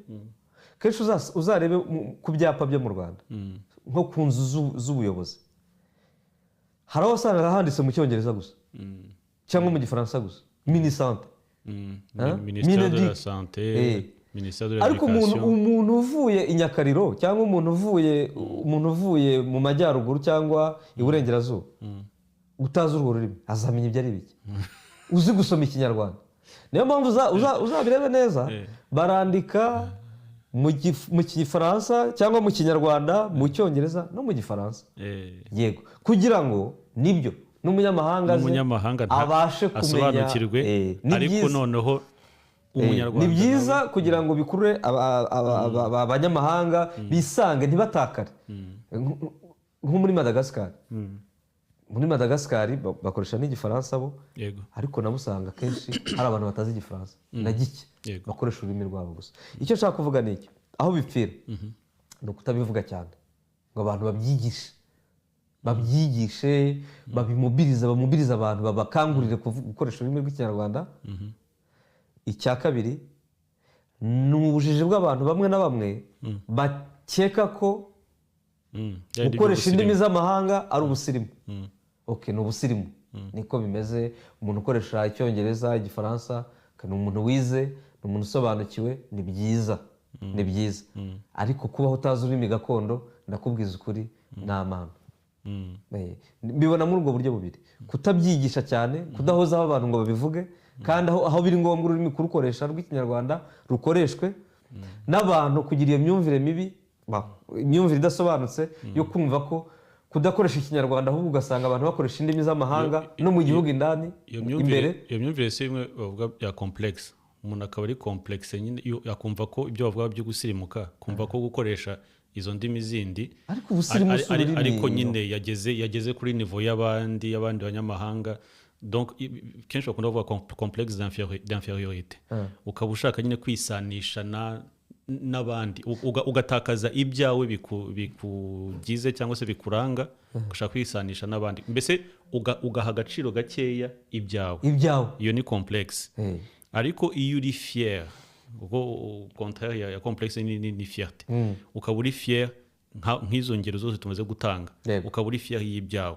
Kenshi uzarebe ku byapa byo mu Rwanda, nko ku nzu z'ubuyobozi, hari aho usanga handitse mu Cyongereza gusa cyangwa mu Gifaransa gusa, MINISANTE. Hein? Ministère de la Mineduc. Santé, ministère de Ariko l'Éducation. umuntu uvuye i Nyakariro cyangwa umuntu uvuye mu majyaruguru cyangwa iburengerazuba utazi urwo rurimi azamenya ibyo ari biki? Uzi gusoma Ikinyarwanda. Niyo mpamvu uzabirebe neza, barandika mu Gifaransa cyangwa mu Kinyarwanda, mu Cyongereza no mu Gifaransa. Yego, kugira ngo nibyo n'umunyamahanga aze n'umunyamahanga abashe kumenya. Asobanukirwe. Ni Ariko byiza. noneho umunyarwanda Ni byiza kugira ngo bikurure abanyamahanga, bisange, ntibatakare. Nko muri Madagascar, muri Madagascar bakoresha n'Igifaransa bo, ariko nabo usanga akenshi hari abantu batazi Igifaransa na gike, bakoresha ururimi rwabo gusa. Icyo nshaka kuvuga ni iki: aho bipfira ni ukutabivuga cyane ngo abantu babyigishe, babyigishe, babimobirize, bamobirize abantu, babakangurire gukoresha ururimi rw'Ikinyarwanda. Icya kabiri ni ubujiji bw'abantu bamwe na bamwe bakeka ko gukoresha indimi z'amahanga ari ubusirimu. Ok, ni ubusirimu, niko bimeze. Umuntu ukoresha Icyongereza, Igifaransa, ni umuntu wize, ni umuntu usobanukiwe, ni byiza, ni byiza. Ariko kubaho utazi ururimi gakondo, ndakubwiza ukuri, ni amahano. Mbibona muri ubwo buryo bubiri: kutabyigisha cyane, kudahozaho abantu ngo babivuge, kandi aho biri ngombwa ururimi kurukoresha rw'Ikinyarwanda rukoreshwe, n'abantu kugira iyo myumvire mibi, imyumvire idasobanutse yo kumva ko kudakoresha Ikinyarwanda, ahubwo ugasanga abantu bakoresha indimi z'amahanga no mu gihugu indani Iyo imbere. myumvire, iyo myumvire si imwe bavuga ya complexe? Umuntu akaba ari complexe nyine, iyo akumva ko ibyo bavuga byo gusirimuka, kumva ko gukoresha izo ndimi zindi Ariko ubusirimu si ururimi. Ariko nyine yageze kuri niveau y'abandi banyamahanga. Donc kenshi bakunda kuvuga complexe d'infériorité. Ukaba ushaka nyine kwisanisha n'abandi, ugatakaza ibyawe bikugize cyangwa se bikuranga, ugashaka kwisanisha n'abandi, mbese ugaha agaciro gakeya ibyawe. Ibyawe. Iyo ni complexe. Ariko iyo uri fier, kuko contraire ya complexe ni fierté, ukaba uri fier nk'izo ngero zose tumaze gutanga, ukaba uri fier y'ibyawe,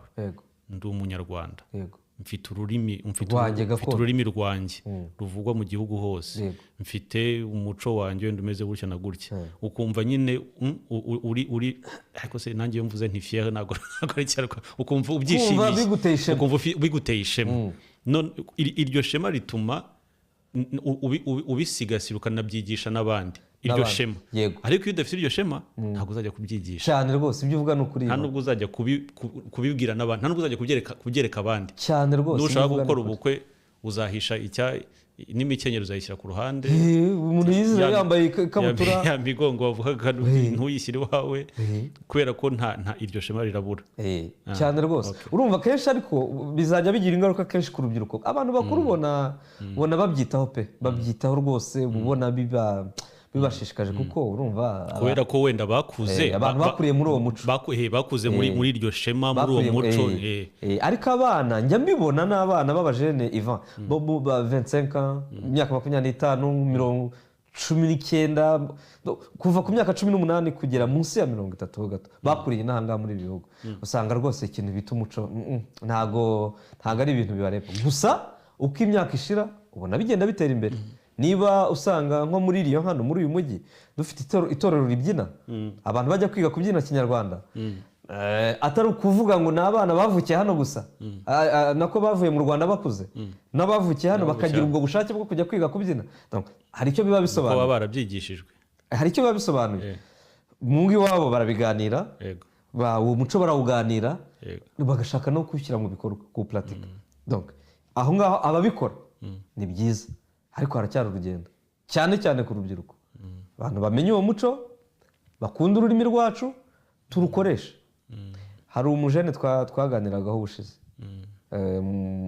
ndi Umunyarwanda, mfite ururimi, mfite Rwanjye mfite gakondo. ururimi rwanjye ruvugwa mu gihugu hose, mfite umuco wanjye wenda umeze gutya na gutya, ukumva nyine uri, ariko se nanjye iyo mvuze nti fier, ntabwo ari cyane, ukumva ubyishimiye. Biguteye ishema. Ukumva biguteye ishema. None iryo shema rituma ubisigasira, ukanabyigisha n'abandi iryo N'abandi. shema. Ariko iyo udafite iryo shema, ntabwo uzajya kubyigisha. Cyane rwose, ibyo uvuga ni ukuri. Nta nubwo uzajya kubibwira n'abandi, nta nubwo uzajya kubyereka abandi. Cyane rwose, Nushaka ibyo uvuga ni gukora ukuri. ubukwe, uzahisha icya n'imikenyero, uzayishyira ku ruhande. Umuntu yizera yambaye ikabutura. Ya migongo wavugaga, ntuyishyire iwawe, kubera ko nta iryo shema rirabura. Cyane rwose. Urumva kenshi ariko bizajya bigira ingaruka kenshi ku rubyiruko. Abantu bakuru ubona babyitaho pe, babyitaho rwose, uba ubona bibashishikaje, kuko urumva Kubera ko wenda bakuze abantu bakuriye muri uwo muco. Bakuze muri iryo shema, muri uwo Bakuriye muco. Ariko abana njya mbibona n'abana b'abajene, Ivan, bo mu ba 25 ans, imyaka 25, 19, kuva ku myaka 18 kugera munsi ya 30 ho gato, bakuriye n'aha ngaha muri ibi bihugu, usanga rwose ikintu bita umuco ntago ari ibintu bibareba. Gusa uko imyaka ishira, ubona bigenda bitera imbere. Niba usanga nko muri Lyon hano muri uyu mujyi dufite itorero ribyina, abantu bajya kwiga kubyina kinyarwanda, atari ukuvuga ngo ni abana bavukiye hano gusa, nako bavuye mu Rwanda bakuze, n'abavukiye hano bakagira ubwo bushake bwo kujya kwiga kubyina. Donc, hari icyo biba Kuko baba bisobanuye. barabyigishijwe. Hari icyo biba bisobanuye. Mu ngo iwabo barabiganira, uwo muco barawuganira, bagashaka no kuwushyira mu bikorwa, kuwupuratika. Donc aho ngaho ababikora ni byiza, ariko haracyari urugendo, cyane cyane ku rubyiruko. Abantu bamenye uwo muco, bakunda ururimi rwacu, turukoreshe. Hari umujene twaganiragaho ubushize,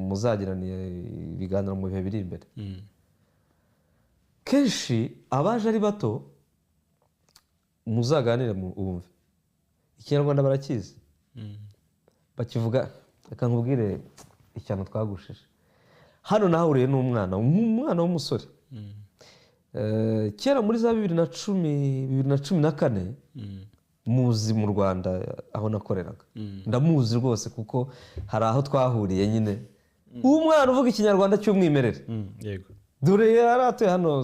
muzagirana ibiganiro mu bihe biri imbere. Kenshi abaje ari bato, muzaganire wumve ikinyarwanda barakizi, bakivuga. Reka nkubwire icyano twagushije hano. Nahuriye n'umwana, umwana w'umusore. Kera muri za 2010, 2014, muzi mu Rwanda aho nakoreraga, ndamuzi rwose kuko hari aho twahuriye nyine. Umwana uvuga ikinyarwanda cy'umwimerere. Dore yari atuye hano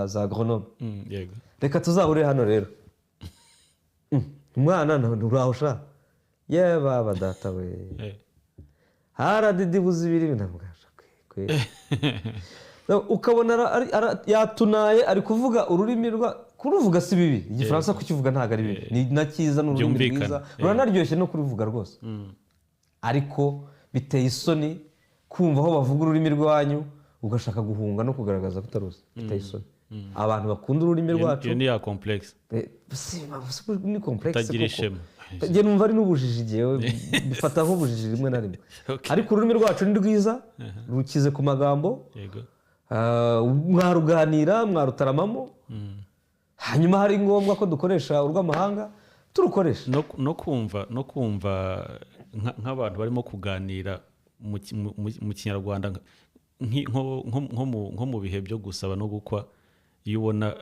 za Grenoble. Reka tuzahure hano rero. Umwana nturaho sha, ye baba data we, haradidibuza ibiri ntabwo kwe. Ukabona yatunaye, ari kuvuga ururimi rwa, kuruvuga si bibi, igifaransa kukivuga ntabwo ari bibi, ni na cyiza, ni ururimi rwiza, ruranaryoshye no kuruvuga rwose. Ariko biteye isoni kumva aho bavuga ururimi rwanyu ugashaka guhunga no kugaragaza ko utaruzi. Biteye isoni. Abantu bakunda ururimi rwacu. Iyo ni ya complexe. Ni complexe Kutagira koko. ishema. Njye numva ari n'ubujiji, jyewe bifata nk'ubujiji rimwe na rimwe. Ariko ururimi rwacu ni rwiza, rukize ku magambo. Mwaruganira, mwarutaramamo, hanyuma hari ngombwa ko dukoresha urw'amahanga, turukoresha. No kumva nk'abantu barimo kuganira mu kinyarwanda, nko mu bihe byo gusaba no gukwa, iyo ubona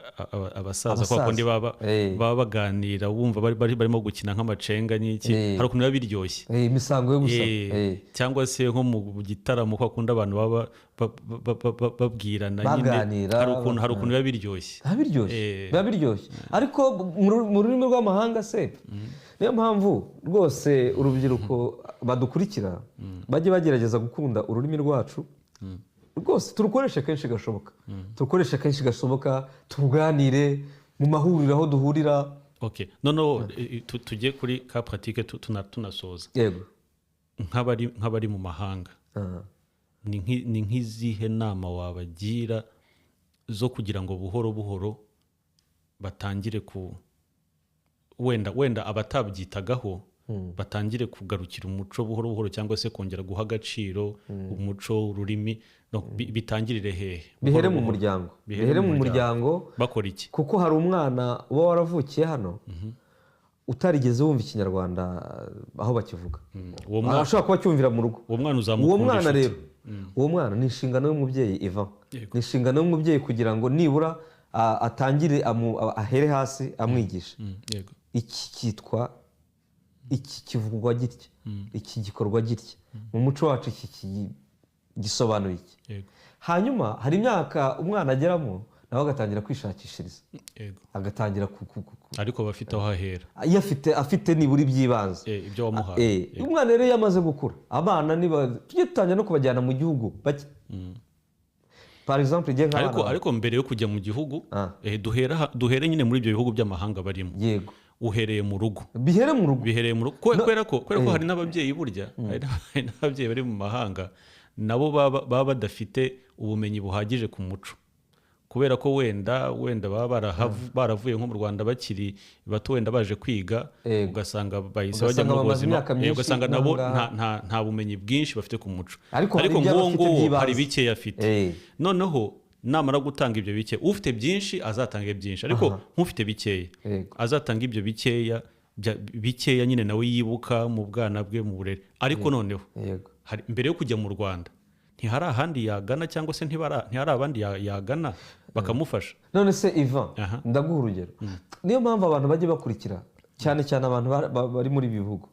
abasaza kwa Abasaza. kundi baba baganira, wumva barimo gukina nk'amacenga n'iki, hari ukuntu biba biryoshye. Imisango yo gusaba. Cyangwa se nko mu gitaramo, kwa kundi abantu baba babwirana nyine, Baganira, hari ukuntu biba biryoshye. Biba biryoshye. Biba biryoshye, ariko mu rurimi rw'amahanga se. Niyo mpamvu rwose urubyiruko badukurikira bajye bagerageza gukunda ururimi rwacu rwose, turukoreshe kenshi gashoboka, turukoreshe kenshi gashoboka, turuganire mu mahuriro aho duhurira. Okay, noneho tujye kuri cas pratique, tunasoza. Yego. Nk'abari mu mahanga, ni nk'izihe nama wabagira zo kugira ngo buhoro buhoro batangire ku wenda abatabyitagaho? Batangire kugarukira umuco buhoro buhoro, cyangwa se kongera guha agaciro umuco, ururimi. No, bitangirire hehe? Bihere mu muryango, bihere mu muryango. Bakora iki? Kuko hari umwana uba waravukiye hano utarigeze wumva Ikinyarwanda aho bakivuga. Uwo mwana ashobora kuba acyumvira mu rugo. Uwo mwana uwo uzamukunda mwana inshuti. Rero uwo mwana ni inshingano y'umubyeyi, Ivan. Yego. Ni inshingano y'umubyeyi kugira ngo nibura atangire ahere hasi amwigisha. Iki cyitwa iki, kivugwa gitya, iki gikorwa gitya mu muco wacu, iki gisobanuye iki. Hanyuma hari imyaka umwana ageramo nawe agatangira kwishakishiriza, agatangira Ariko aba afite aho ahera. Iyo afite nibura iby'ibanze. Ibyo wamuhaye. Umwana rero iyo amaze gukura, abana niba tujye dutangira no kubajyana mu gihugu bake, par exemple igihe nk'abana Ariko mbere yo kujya mu gihugu, duhere nyine muri ibyo bihugu by'amahanga barimo. Uhereye mu rugo. Bihere mu rugo. Bihereye mu rugo. Kubera ko hari n'ababyeyi burya, hari n'ababyeyi bari mu mahanga nabo baba badafite ubumenyi buhagije ku muco, kubera ko wenda baba baravuye nko mu Rwanda bakiri bato, wenda baje kwiga, ugasanga bahise bajya Ugasanga mu bamaze buzima, imyaka myinshi ugasanga nabo n'ahangaha. nta bumenyi bwinshi bafite ku muco. Ariko hari Ariko ibyo nk'uwo aba afite nguwo by'ibanze. hari bikeya afite. Noneho namara gutanga ibyo bike, ufite byinshi azatange byinshi, ariko nk'ufite bikeya azatanga ibyo bikeya, bikeya nyine nawe yibuka mu bwana bwe, mu burere. Ariko noneho mbere yo kujya mu Rwanda, ntihari ahandi yagana, cyangwa se ntihari abandi yagana bakamufasha? None se Ivan, ndaguha urugero. Niyo mpamvu abantu bajya bakurikira cyane cyane abantu bari muri ibi bihugu.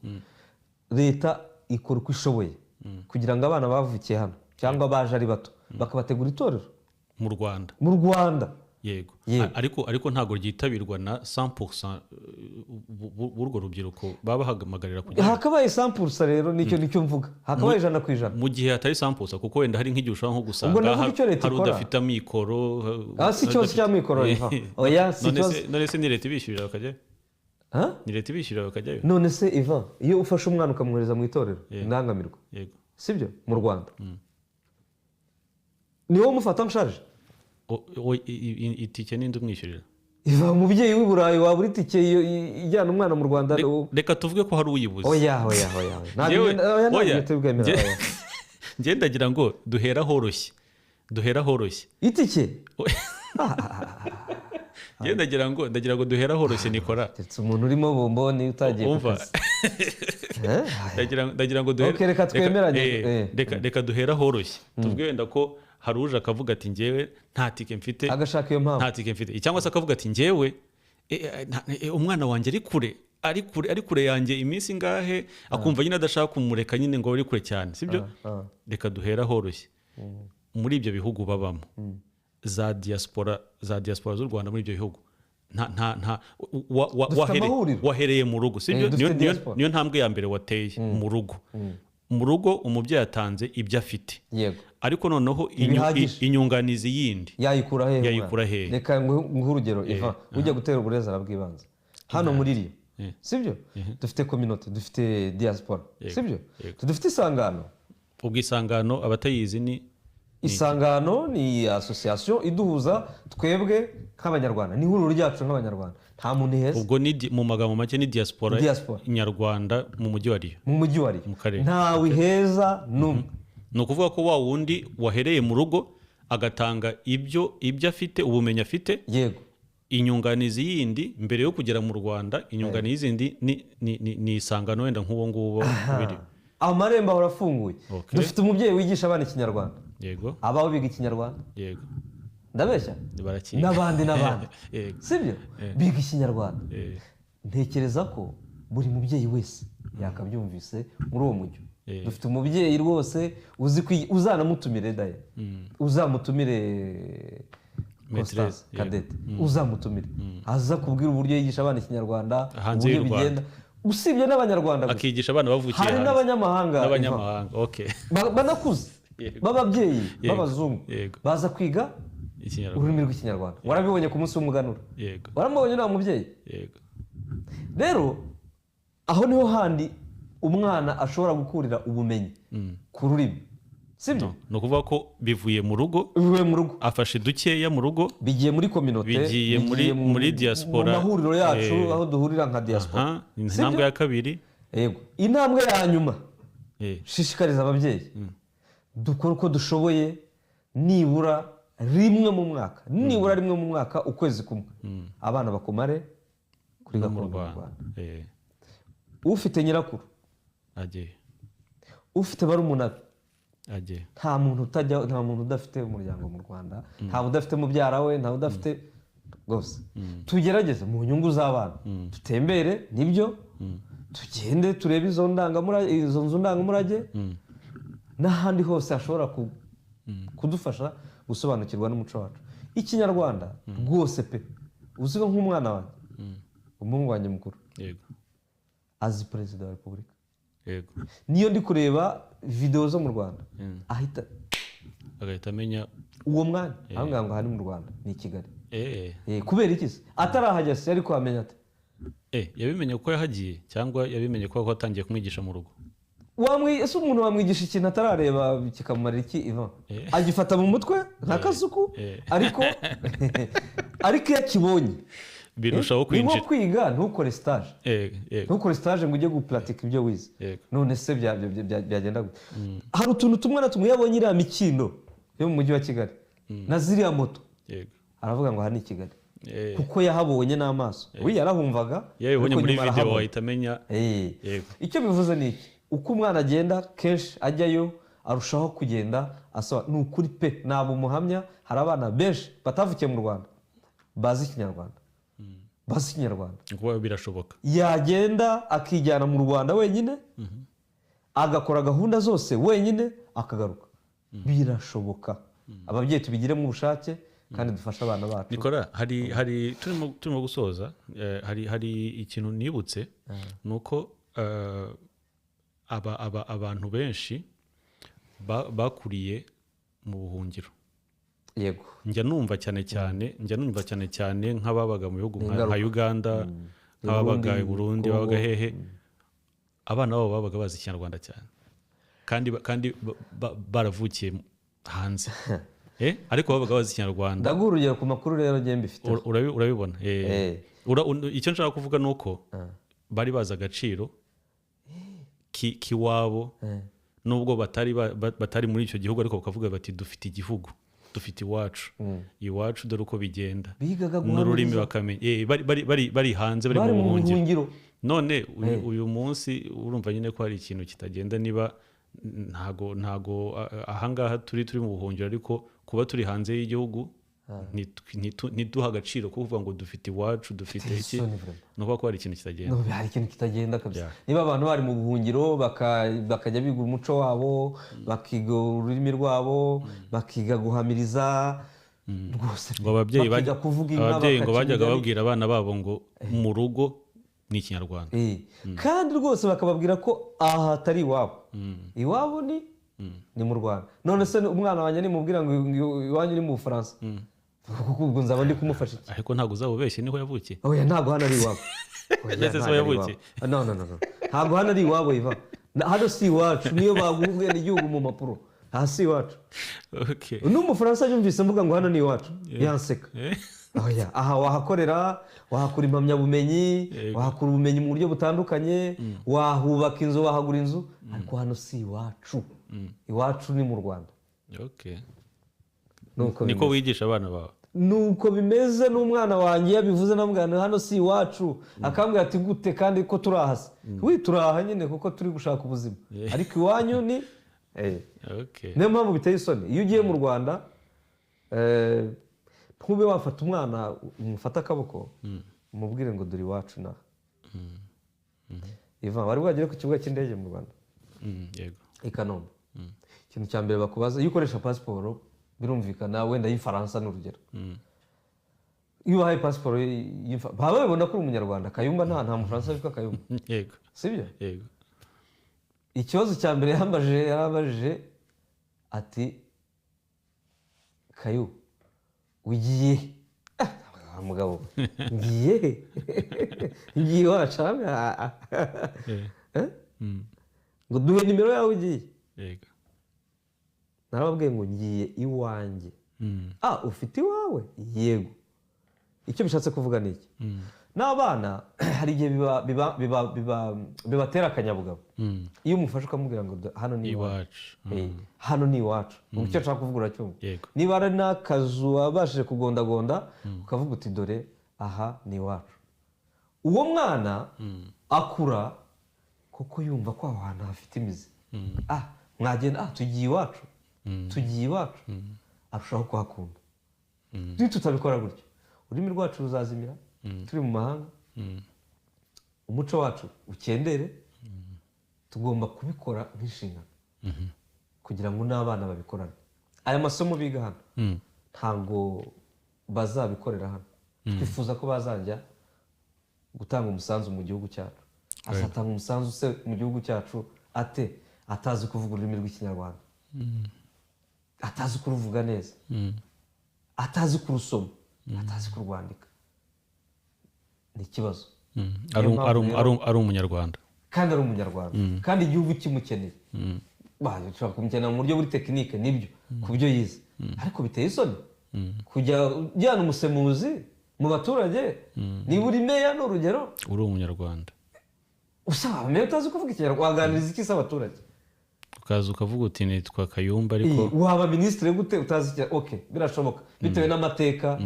Leta ikora uko ishoboye kugira ngo abana bavukiye hano cyangwa baje ari bato bakabategura itorero. Mu Rwanda? Mu Rwanda. Yego. Yego. Ariko ntabwo ryitabirwa na 100% b'urwo rubyiruko baba bahamagarira kujya. Hakabaye 100% rero, nicyo mvuga, hakabaye 100%. Mu gihe hatari 100%, kuko wenda hari nk'igihe ushobora nko gusanga Ubwo navuga icyo leta hari ikora. udafite amikoro. Ah, si ikibazo cy'amikoro, Ivan. Oya, si None ikibazo. None se ni leta ibishyurira bakajyayo? Ha? Ni leta ibishyurira bakajyayo? None se Ivan, iyo ufashe umwana ukamwohereza mu itorero Indangamirwa, Yego. sibyo, mu Rwanda, ni wowe umufata nshaje? Itike ninde umwishyurira? Iva, umubyeyi w'i Burayi wabura itike ijyana umwana mu Rwanda? Reka tuvuge ko hari uyibuze. Oya, oya, oya, oya. Ntabwo oya, ntabwo Oya, ibyo tubwemera, oya. Njye ndagira ngo duhera horoshye, duhera horoshye. Itike? Njye ndagira ngo duhera horoshye, Nikora. Keretse umuntu urimo bomboni utagiye ku Umva. kazi. Eh? Ndagira ngo duhere Okay, reka twemeranye. Reka duhera horoshye, tuvuge wenda ko hari uje akavuga ati: "Njyewe nta tike mfite." Agashaka iyo mpamvu. Nta tike mfite, cyangwa se akavuga ati: "Njyewe umwana wanjye ari kure, ari kure yanjye iminsi ingahe," akumva nyine adashaka kumureka nyine ngo ari kure cyane, sibyo? Reka duhera horoshye muri ibyo bihugu babamo, za diaspora z'u Rwanda muri ibyo bihugu, nta Dufite amahuriro. Wahereye mu rugo, sibyo? Dufite diaspora. Niyo ntambwe ya mbere wateye mu rugo. Mu rugo umubyeyi atanze ibyo afite, ariko noneho Ntibihagije. inyunganizi yindi Yayikura hehe umwana? Yayikura hehe? Reka nguhe urugero, Ivan. Ujya gutera uburezi bw'ibanze hano muri Riyo, sibyo, dufite communauté, dufite diaspora, sibyo? Dufite Isangano. Ubwo Isangano, abatayizi, ni Isangano ni association iduhuza twebwe nk'Abanyarwanda, ni ihuriro ryacu nk'Abanyarwanda, nta muntu iheza. Ubwo ni mu magambo make ni diaspora Diaspora. nyarwanda mu mujyi wa Riyo. Mu mujyi wa Riyo. Mu karere. Ntawe iheza n'umwe. Ni ukuvuga ko wa wundi wahereye mu rugo agatanga ibyo afite, ubumenyi afite, inyunganizi yindi mbere yo kugera mu Rwanda, inyunganizi yindi ni Isangano, wenda nk'uwo nguwo biri. Amarembo ahora afunguye. Dufite umubyeyi wigisha abana Ikinyarwanda. Abaho biga Ikinyarwanda. Ndabeshya? Barakiga. N'abandi n'abandi, sibyo, biga Ikinyarwanda. Ntekereza ko buri mubyeyi wese yakabyumvise muri uwo mujyo. Dufite umubyeyi rwose uzi uzanamutumire daye, uzamutumire Maîtresse, Constance Cadette, uzamutumire aza kubwira uburyo yigisha abana Ikinyarwanda, Hanze uburyo y'u Rwanda. bigenda, usibye n'Abanyarwanda gusa. Akigisha abana bavukiye Hari hanze. n'abanyamahanga, Ivan. N'abanyamahanga, okay. Banakuze, b'ababyeyi b'abazungu, baza kwiga Ikinyarwanda. ururimi rw'Ikinyarwanda. Warabibonye ku munsi w'umuganura. Yego. Waramubonye uriya mubyeyi. Yego. Rero aho niho handi umwana ashobora gukurira ubumenyi ku rurimi, sibyo? Ni ukuvuga ko bivuye mu rugo. Bivuye mu rugo. Afashe dukeya mu rugo. Bigiye muri communauté. Bigiye muri diaspora. Mu mahuriro yacu, aho duhurira nka diaspora. Aha, intambwe ya kabiri. Yego, intambwe ya nyuma, shishikariza ababyeyi, dukore uko dushoboye nibura rimwe mu mwaka, nibura rimwe mu mwaka, ukwezi kumwe, abana bakumare kuri no mu gakondo mu Rwanda. Rwanda. Ufite nyirakuru Agiye. ufite barumuna be, Agiye. nta muntu utajya, nta muntu udafite umuryango mu Rwanda, nta udafite mubyara we, nta udafite rwose. Tugerageze mu nyungu z'abana, dutembere, nibyo, tugende turebe izo ndangamurage, izo nzu ndangamurage n'ahandi hose hashobora kudufasha gusobanukirwa n'umuco wacu, Ikinyarwanda rwose pe. Uzi ko nk'umwana wanjye, umuhungu wanjye mukuru, azi Perezida wa Repubulika. Niyo ndi kureba videwo zo mu Rwanda, ahita Agahita amenya. Uwo mwanya aho ngo aha ni mu Rwanda, ni i Kigali. Kubera iki se atarahajya se ariko amenya ate? Yabimenye ko yahagiye cyangwa yabimenye ko watangiye kumwigisha mu rugo? Ese umuntu wamwigisha ikintu atarareba kikamumarira iki, Ivan? Agifata mu mutwe nka kasuku, ariko iyo akibonye Birushaho ni nko kwinjira. kwiga ntukore stage, ntukore stage ngo ujye gupuratika ibyo wize. None se byagenda gute? Hari utuntu tumwe na tumwe, iyo abonye iriya mikindo yo mu mujyi wa Kigali na ziriya moto, aravuga ngo aha ni i Kigali, kuko yahabonye n'amaso. We yarahumvaga, Iyo yabibonye ariko muri nyuma video arahabona. ahita amenya. Icyo bivuze ni iki? Uko umwana agenda kenshi ajyayo, arushaho kugenda asaba. Ni ukuri pe, naba umuhamya, hari abana benshi batavukiye mu Rwanda bazi Ikinyarwanda, bazi Ikinyarwanda. Kuba birashoboka. Yagenda akijyana mu Rwanda wenyine, agakora gahunda zose wenyine, akagaruka. Birashoboka. Ababyeyi tubigiremo ubushake kandi dufashe abana bacu. Nikora, hari turimo gusoza, hari ikintu nibutse, ni uko abantu benshi bakuriye mu buhungiro. Njya numva cyane cyane, njya numva cyane cyane nk'ababaga mu bihugu nka Ingaruka. Uganda, nk'ababaga i Burundi, Burundi, Congo. babaga hehe, abana babo babaga bazi Ikinyarwanda cyane kandi baravukiye hanze, ariko babaga bazi Ikinyarwanda. Ndaguha urugero ku makuru rero ngiye mbifite. Urabibona. Icyo nshaka kuvuga ni uko bari bazi agaciro k'iwabo, nubwo batari muri icyo gihugu, ariko bakavuga bati dufite igihugu, dufite iwacu, iwacu dore uko bigenda. Bigaga N'ururimi guhamiriza. bakamenya. Bari hanze, bari Bari mu mu buhungiro. buhungiro. None uyu munsi urumva nyine ko hari ikintu kitagenda, niba ntago ahangaha turi mu buhungiro, ariko kuba turi hanze y'igihugu ntiduha agaciro ko kuvuga ngo dufite iwacu, dufite iki, Isoni vraiment. ni ukuvuga ko hari ikintu kitagenda. No, hari ikintu kitagenda kabisa. Niba abantu bari mu buhungiro bakajya biga umuco wabo, bakiga ururimi rwabo, bakiga guhamiriza rwose, Ngo ababyeyi bakiga kuvuga inka, ababyeyi ngo bakaca bajyaga imigani. babwira abana babo ngo mu rugo ni Ikinyarwanda. Kandi rwose bakababwira ko aha hatari iwabo, iwabo ni mu Rwanda. None se umwana wanjye nimubwira ngo iwanyu ni mu Bufaransa, kuko ubwo nzaba ndi kumufasha iki? Ariko ntabwo uzaba ubeshye, niho yavukiye. Oya, ntabwo hano ari iwabo. Oya, Ndetse ntabwo si ari yavukiye. iwabo. No, no, no, no. Ntabwo hano ari iwabo, Iva. Hano si iwacu, niyo baguha ubwenegihugu mu mpapuro, aha si iwacu. N'Umufaransa yumvise mvuga ngo hano ni iwacu, yanseka. Oya, aha wahakorera, wahakura impamyabumenyi, wahakura ubumenyi mu buryo butandukanye, wahubaka inzu, wahagura inzu, ariko hano si iwacu. Iwacu ni mu Rwanda. Nuko Niko bimeze. wigisha abana bawe? Nuko bimeze. N'umwana wanjye iyo abivuze namubwira nti hano si iwacu, akambwira ati gute kandi ko turahasa? Wi turaha nyine kuko turi gushaka ubuzima, ariko iwanyu ni Niyo mpamvu biteye isoni iyo ugiye mu Rwanda, ntube wafata umwana, umufate akaboko, umubwire ngo dore iwacu naha. Ivan, wari bwagere ku kibuga cy'indege mu Rwanda? Yego. I Kanombe, ikintu cya mbere bakubaza iyo ukoresha pasiporo, birumvikana wenda y'Ifaransa ni urugero, iyo ubahaye pasiporo baba babibona ko uri Umunyarwanda. Kayumba, nta Mufaransa witwa Kayumba. Sibyo? Yego. Ikibazo cya mbere yambajije, yarambajije ati kayu, ugiye he? Ah, mugabo, ngiye he? Ngiye iwacu. Ah, ah. Eh? Ngo duhe nimero yawe ugiye. Narababwiye ngo ngiye iwanjye. Ah, ufite iwawe? Yego. Icyo bishatse kuvuga ni iki? N'abana hari igihe bibatera akanyabugabo. Iyo umufashe ukamubwira ngo hano ni iwacu, hano ni iwacu, icyo nshaka kuvuga uracyumva. Niba ari n'akazu wabashije kugondagonda ukavuga uti dore aha ni iwacu, uwo mwana akura kuko yumva ko aho hantu hafite imizi. Mwagenda tugiye iwacu, tugiye iwacu, arushaho kuhakunda. Tutabikora gutyo ururimi rwacu ruzazimira turi mu mahanga, umuco wacu ukendere. Tugomba kubikora nk'inshingano kugira ngo n'abana babikorane. Aya masomo biga hano ntabwo bazabikorera hano. Twifuza ko bazajya gutanga umusanzu mu gihugu cyacu. Azatanga umusanzu se mu gihugu cyacu ate atazi kuvuga ururimi rw'Ikinyarwanda, atazi kuruvuga neza, atazi kurusoma, atazi kurwandika? Ni ikibazo. Ari umunyarwanda kandi ari umunyarwanda kandi igihugu kimukeneye. Bashobora kumukenera mu buryo buri tekinike, nibyo ku byo yize, ariko biteye isoni kujya ujyana umusemuzi mu baturage. Niba uri meya ni urugero, uri umunyarwanda usaba meya utazi kuvuga Ikinyarwanda, waganiriza iki se abaturage? Ukaza ukavuga uti nitwa Kayumba, ariko waba minisitiri gute utazi Ikinyarwanda? Okay, birashoboka bitewe n'amateka,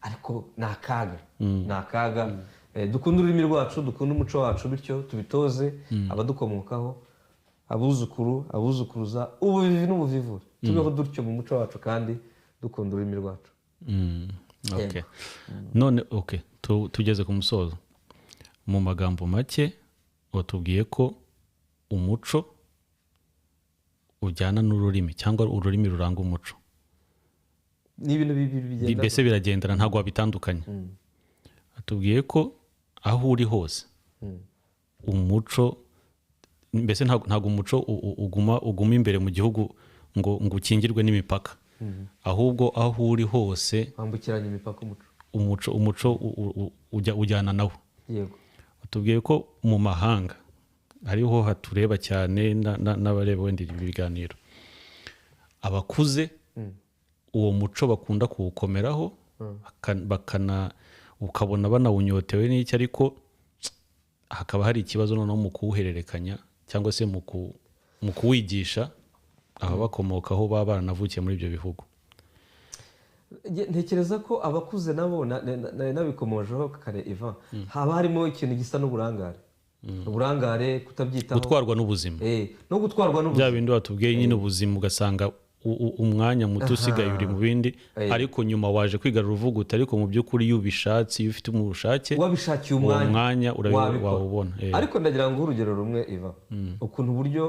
ariko ni akaga, ni akaga. Dukunde ururimi rwacu, dukunde umuco wacu, bityo tubitoze abadukomokaho, abuzukuru, abuzukuruza, ubuvivi n'ubuvivure. Tubeho dutyo mu muco wacu kandi dukunda ururimi rwacu. Okay. None okay, tugeze ku musozo. Mu magambo make watubwiye ko umuco ujyana n'ururimi, cyangwa ururimi ruranga umuco. Ni ibintu bibiri mbese biragendana, ntabwo wabitandukanya. Atubwiye ko aho uri hose umuco mbese ntabwo umuco uguma imbere mu gihugu ngo ukingirwe n'imipaka, ahubwo aho uri hose wambukiranya imipaka umuco umuco ujyana nawo. Yego. Atubwiye ko mu mahanga hariho hatureba cyane n'abareba wenda ibiganiro, abakuze uwo muco bakunda kuwukomeraho, bakana ukabona banawunyotewe n'iki, ariko hakaba hari ikibazo noneho mu kuwuhererekanya cyangwa se mu kuwigisha ababakomokaho baba baranavukiye muri ibyo bihugu. Ntekereza ko abakuze nabo nabikomojeho kare Ivan, haba harimo ikintu gisa n'uburangare, uburangare, kutabyitaho, gutwarwa n'ubuzima, no gutwarwa n'ubuzima, bya bindi watubwiye nyine ubuzima, ugasanga umwanya muto usigaye uri mu bindi, ariko nyuma waje kwigarura uvuga uti ariko mu by'ukuri iyo ubishatse, iyo ufite ubushake, wabishakiye umwanya wawubona. Ariko ndagira ngo urugero rumwe Ivan, ukuntu uburyo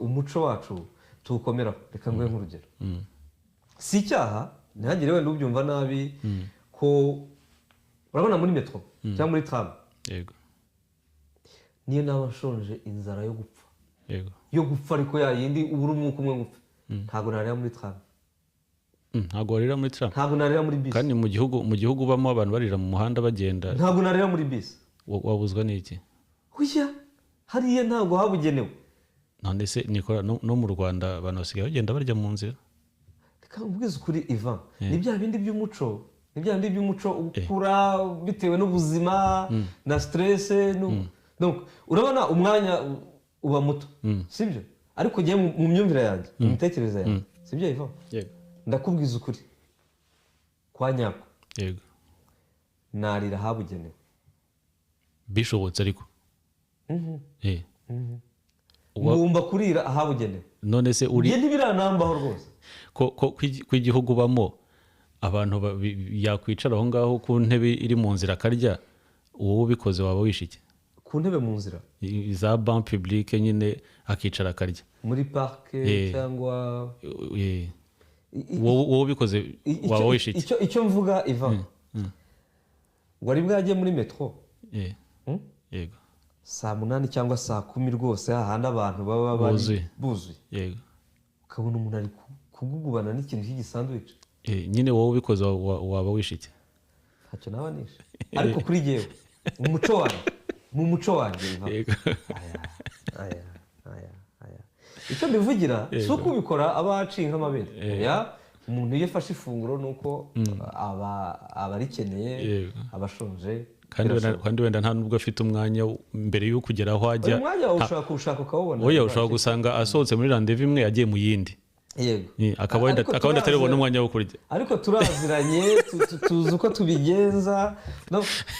umuco wacu tuwukomeraho, reka nguhe nk'urugero. Si icyaha, ntihagire wenda ubyumva nabi, ko urabona muri metro cyangwa muri tram, yego, niyo naba nshonje inzara yo gupfa, yego, yo gupfa, ariko ya yindi ubura umwuka umwe gupfa, ntabwo narira muri tram. Ntabwo warira muri tram, ntabwo narira muri bisi. Kandi mu gihugu ubamo abantu barira mu muhanda bagenda, ntabwo narira muri bisi. Wabuzwa n'iki? Oya, hariya ntabwo habugenewe. None se Nikora, no mu Rwanda abantu basigaye bagenda barya mu nzira? Reka ubwize ukuri Ivan, ni bya bindi by'umuco, ni bya bindi by'umuco ukura bitewe n'ubuzima na stress. Donc urabona umwanya uba muto, sibyo? Ariko ugiye mu myumvire yanjye, mu mitekerereze yanjye, sibyo Ivan? Yego. Ndakubwiza ukuri kwa nyako, yego, narira habugenewe bishobotse, ariko ngomba kurira ahabugenewe. None se uri ntibiranambaho rwose ko igihugu ubamo abantu yakwicara aho ngaho ku ntebe iri mu nzira akarya, wowe ubikoze waba wishike? Ku ntebe mu nzira za banc publique nyine akicara akarya muri parke cyangwa wowe ubikoze waba wishike? Icyo mvuga Ivan, wari bwajye muri metro yego saa 8 cyangwa saa 10 rwose, hahandi abantu baba bari buzuye, yego, ukabona umuntu ari kugugubana n'ikintu cy'igisandwich. Nyine wowe ubikoze waba wishike? Ntacyo naba nishe, ariko kuri jyewe umuco wanjye, mu muco wanjye Ivan, aya aya aya icyo mbivugira si uko ubikora aba aciye nk'amabere. Umuntu iyo afashe ifunguro nuko aba arikeneye, aba ashonje. Kandi wenda nta nubwo afite umwanya mbere yo kugera aho ajya. Umwanya ushaka ushaka ukawubona. Oya, ushobora gusanga asohotse muri rendez-vous imwe agiye mu yindi. Yego. Akaba wenda atari bubone umwanya wo kurya. Ariko turaziranye, tuzi uko tubigenza.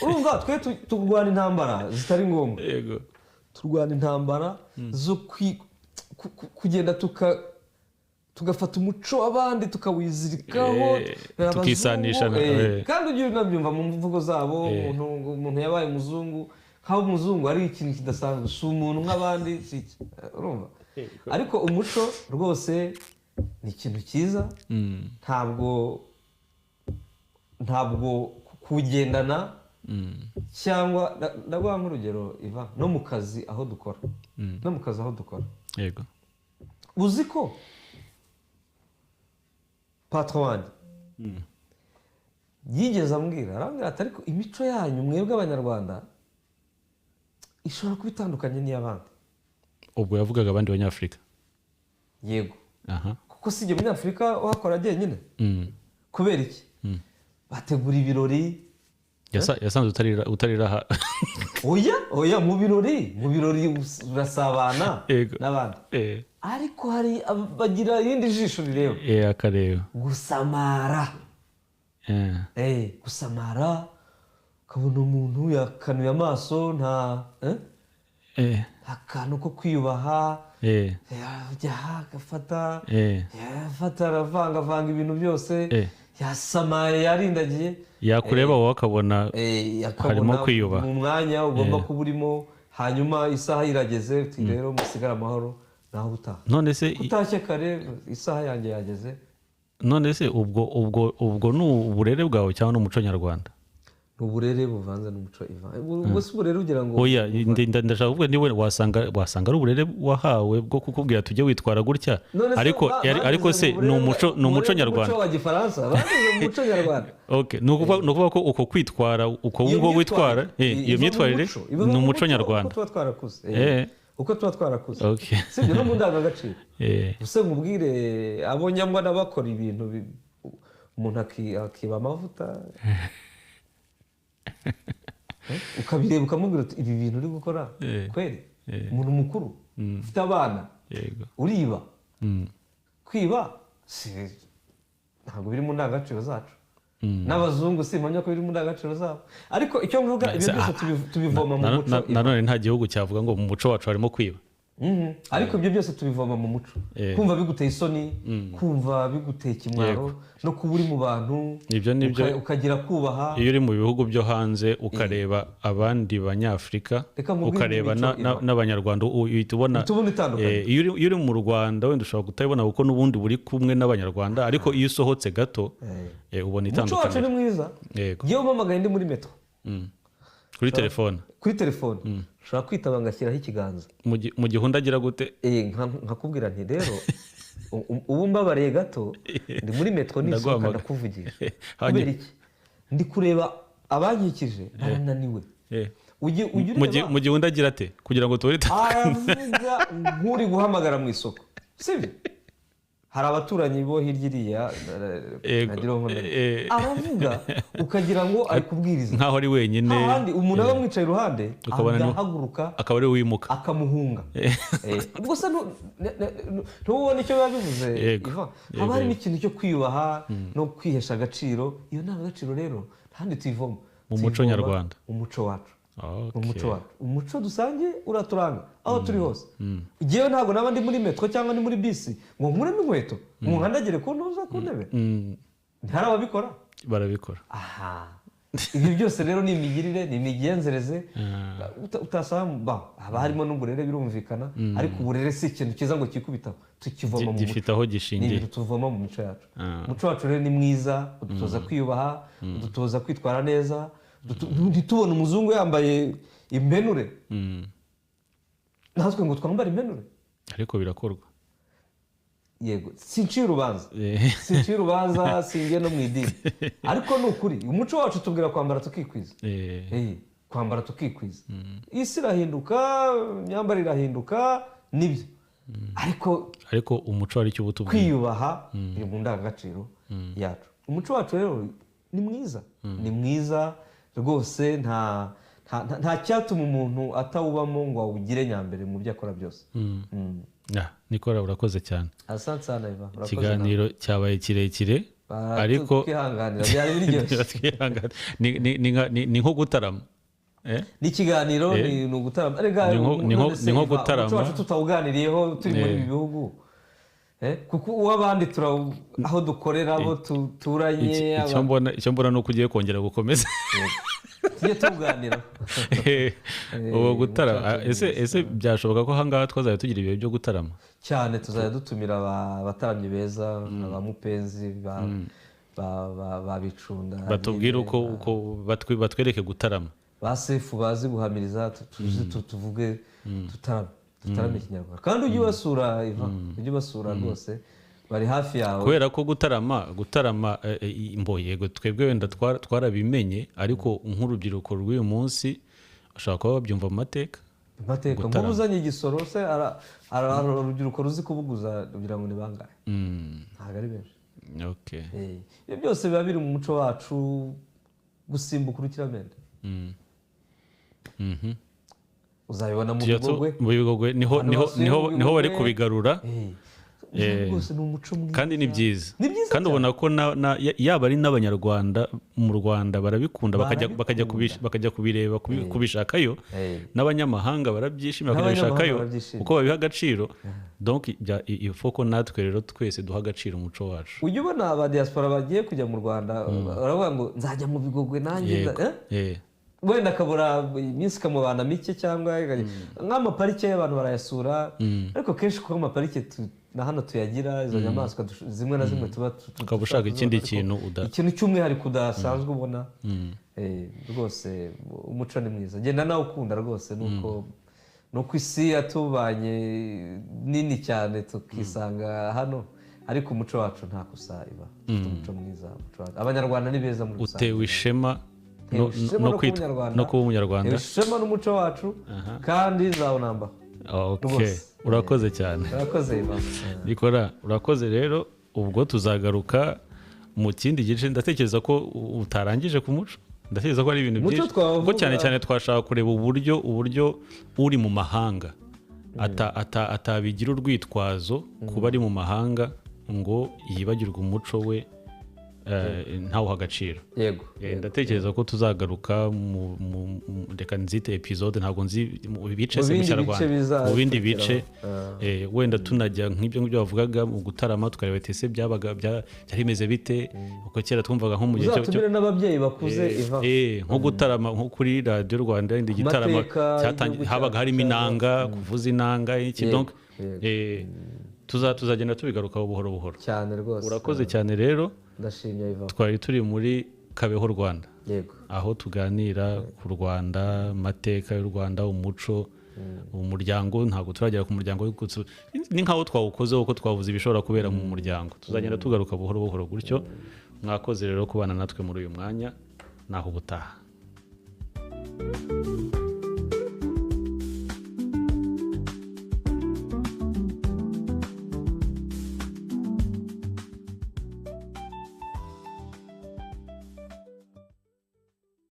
Urumva twe turwana intambara zitari ngombwa. Yego. Turwana intambara zo kugenda tugafata umuco w'abandi tukawizirikaho, tukisanisha. Kandi ugiye unabyumva mu mvugo zabo, umuntu yabaye umuzungu, nk'aho umuzungu ari ikintu kidasanzwe, si umuntu nk'abandi, urumva. Ariko umuco rwose ni ikintu cyiza, ntabwo kugendana cyangwa ndaguha nk'urugero Iva, no mu kazi aho dukora, no mu kazi aho dukora. Yego. Uzi ko patron wanjye yigeze ambwira, arambwira ati ariko imico yanyu mwebwe abanyarwanda ishobora kuba itandukanye n'iy'abandi. Ubwo yavugaga abandi banyafurika. Yego. Kuko si jye munyafurika uhakora jyenyine. Kubera iki? Bategura ibirori. Yasanze utarira. Oya, mu birori urasabana n'abandi. Ariko hari bagira irindi jisho rireba. Akareba. Gusamara. Gusamara, ukabona umuntu yakanuye amaso nta akantu ko kwiyubaha, agafata, yafata aravangavanga ibintu byose, yasamaye yarindagiye. Yakureba wowe akabona harimo kwiyubaha. Mu mwanya ugomba kuba urimo, hanyuma isaha irageze uti rero musigare amahoro naho utaha. None se utashye kare isaha yanjye yageze. None se ubwo ni uburere bwawe cyangwa n'umuco nyarwanda? Uburere buvanze n'umuco Iva. Ubwo si uburere ugira ngo oya, ndashaka kuvuga niwe wasanga ari uburere wahawe bwo kukubwira tujye witwara gutya, ariko se ni umuco nyarwanda. Umuco wa Gifaransa bavuze umuco nyarwanda. Okay, ni ukuvuga ko uko kwitwara uko ngo witwara iyo myitwarire ni umuco nyarwanda. Uko tuba twarakuze. Uko tuba twarakuze. Sibyo no mu ndangagaciro. Use nkubwire abo nyamwa n'abakora ibintu umuntu akiba amavuta. Ukabireba ukamubwira uti ibi bintu uri gukora kweri, umuntu mukuru ufite abana uriba, kwiba ntabwo biri mu ndangagaciro zacu. N'abazungu simpamya ko biri mu ndangagaciro zabo. Ariko icyo mvuga ibyo byose tubivoma mu muco. Nanone nta gihugu cyavuga ngo mu muco wacu harimo kwiba. Ariko ibyo byose tubivoma mu muco. Kumva biguteye isoni, kumva biguteye ikimwaro, no kuba uri mu bantu, ukagira kubaha. Iyo uri mu bihugu byo hanze ukareba abandi banyafurika, ukareba n'abanyarwanda, uhita ubona iyo uri mu Rwanda wenda ushobora kutabibona kuko n'ubundi buri kumwe n'abanyarwanda, ariko iyo usohotse gato ubona itandukaniro. Umuco wacu ni mwiza. Yewe umpamagaye ndi muri metro. Kuri telefone. Kuri telefone. Ushobora kwitaba ngashyiraho ikiganza. Mu gihe undi agira gute? Nkakubwira nti rero ubu mbabariye gato ndi muri metro nisohoka ndakuvugisha. Kubera iki? Ndi kureba abankikije barananiwe. Mu gihe undi agira ate kugira ngo tubone aravuga nk'uri guhamagara mu isoko. Sibyo? Hari abaturanyi bo hirya iriya aravuga ukagira ngo ari kubwiriza nkaho ari wenyine, ahandi umuntu aba amwicaye iruhande agahaguruka akaba ari wimuka akamuhunga. Ubwo se ntubone icyo biba bivuze Iva? Haba harimo ikintu cyo kwiyubaha no kwihesha agaciro. Iyo ndangagaciro rero ntahandi tuyivoma, mu muco nyarwanda, umuco wacu. Umuco wacu, umuco dusangiye uraturanga aho turi hose. Igihe ntabwo naba ndi muri metro cyangwa ndi muri bisi ngo nkuremo inkweto ngo nkandagire ku ntuza ku ntebe, ntihari ababikora, barabikora. Aha, ibyo byose rero ni imigirire, ni imigenzereze utasanga haba harimo n'uburere birumvikana, ariko uburere si ikintu cyiza ngo kikubitaho, tukivoma mu muco, gifite aho gishingiye, ni tuvoma mu mico yacu. Umuco wacu rero ni mwiza, udutoza kwiyubaha, udutoza kwitwara neza. Ntitubone umuzungu yambaye impenure natwe ngo twambare impenure, ariko birakorwa. Yego, sinciye urubanza, sinciye urubanza, singiye no mu idini, ariko ni ukuri umuco wacu tubwira kwambara tukikwiza. Kwambara tukikwiza. Isi irahinduka, imyambarire irahinduka, nibyo, ariko umuco ari cyo ubutubwira. Kwiyubaha biri mu ndangagaciro yacu. Umuco wacu rero ni mwiza, ni mwiza. Rwose nta cyatuma umuntu atawubamo ngo awugire nyambere mu byo akora byose. Nikora, urakoze cyane. Asante sana Iva. Ikiganiro cyabaye kirekire ariko twihanganira, byari biryoshye. Ni nko gutarama. Ni ikiganiro, ni ugutarama. Ni nko gutarama. Wacu tutawuganiriyeho turi muri ibi bihugu, kuko uw'abandi aho dukorera, abo duturanye. Icyo mbona ni uko ugiye kongera gukomeza tujye tuganira. Ubu gutarama, ese byashoboka ko ahangaha twazajya tugira ibihe byo gutarama? Cyane, tuzajya dutumira abataramyi beza, ba Mupenzi, ba Bicunda, batubwire uko batwereke gutarama, ba Sefu bazi guhamiriza, tuvuge tutarame ikinyarwanda. Kandi ujye ubasura Iva, ujye ubasura rwose, bari hafi yawe. Kubera ko gutarama yego twebwe wenda twarabimenye, ariko nk'urubyiruko rw'uyu munsi bashobora kuba babyumva mu mateka. Nk'ubu uzanye igisoro se, urubyiruko ruzi kubuguza kugira ngo ni bangahe? Ntabwo ari benshi. Ibyo byose biba biri mu muco wacu, gusimbuka urukiramende. Uzabibona mu Bigogwe. Mu Bigogwe niho bari kubigarura. Kandi ni byiza, kandi ubona ko yaba ari n'abanyarwanda mu Rwanda barabikunda, bakajya kubireba, kubishakayo, n'abanyamahanga barabyishimira bakabishakayo kuko babiha agaciro. Donc il faut ko natwe rero twese duha agaciro umuco wacu. Ujya ubona aba diaspora bagiye kujya mu Rwanda baravuga ngo nzajya mu Bigogwe nanjye, wenda akabura iminsi ikamubana mike, cyangwa nk'amaparike y'abantu barayasura, ariko kenshi kuko amaparike na hano tuyagira izo nyamaswa zimwe na zimwe tuba ukaba ushaka ikindi kintu, ikintu cy'umwihariko udasanzwe ubona. Rwose umuco ni mwiza, genda nawe ukunda rwose. Nuko isi yatubanye nini cyane tukisanga hano, ariko umuco wacu nta kosa iba. Dufite umuco mwiza, abanyarwanda ni beza muri rusange. Utewe ishema no kuba umunyarwanda, ishema n'umuco wacu, kandi zawunambaho. Urakoze cyane. Urakoze Iva. Nikora, urakoze. Rero ubwo tuzagaruka mu kindi gice. Ndatekereza ko utarangije ku muco, ndatekereza ko ari ibintu byinshi, kuko cyane cyane twashaka kureba uburyo uri mu mahanga atabigira urwitwazo kuba ari mu mahanga ngo yibagirwe umuco we, ntawuha agaciro. Yego, ndatekereza ko tuzagaruka reka nzite episode, ntabwo nzi mu bice se mu Kinyarwanda, mu bindi bice, wenda tunajya nk'ibyo ngibyo bavugaga mu gutarama, tukareba ese byabaga byari bimeze bite, uko kera twumvaga nko mu gihe cyo n'ababyeyi bakuze Iva, nko gutarama nko kuri Radio Rwanda indi gitarama habaga harimo inanga, kuvuza inanga iki, donc tuzagenda tubigarukaho buhoro buhoro cyane rwose. Urakoze cyane rero. Ndashimye Iva. Twari turi muri Kabeho Rwanda. Yego. Aho tuganira ku Rwanda, amateka y'u Rwanda, umuco, umuryango. Ntabwo turagera ku muryango, ni nkaho twawukozeho ko twavuze ibishobora kubera mu muryango. Tuzagenda tugaruka buhoro buhoro gutyo. Mwakoze rero kubana natwe muri uyu mwanya, naho ubutaha.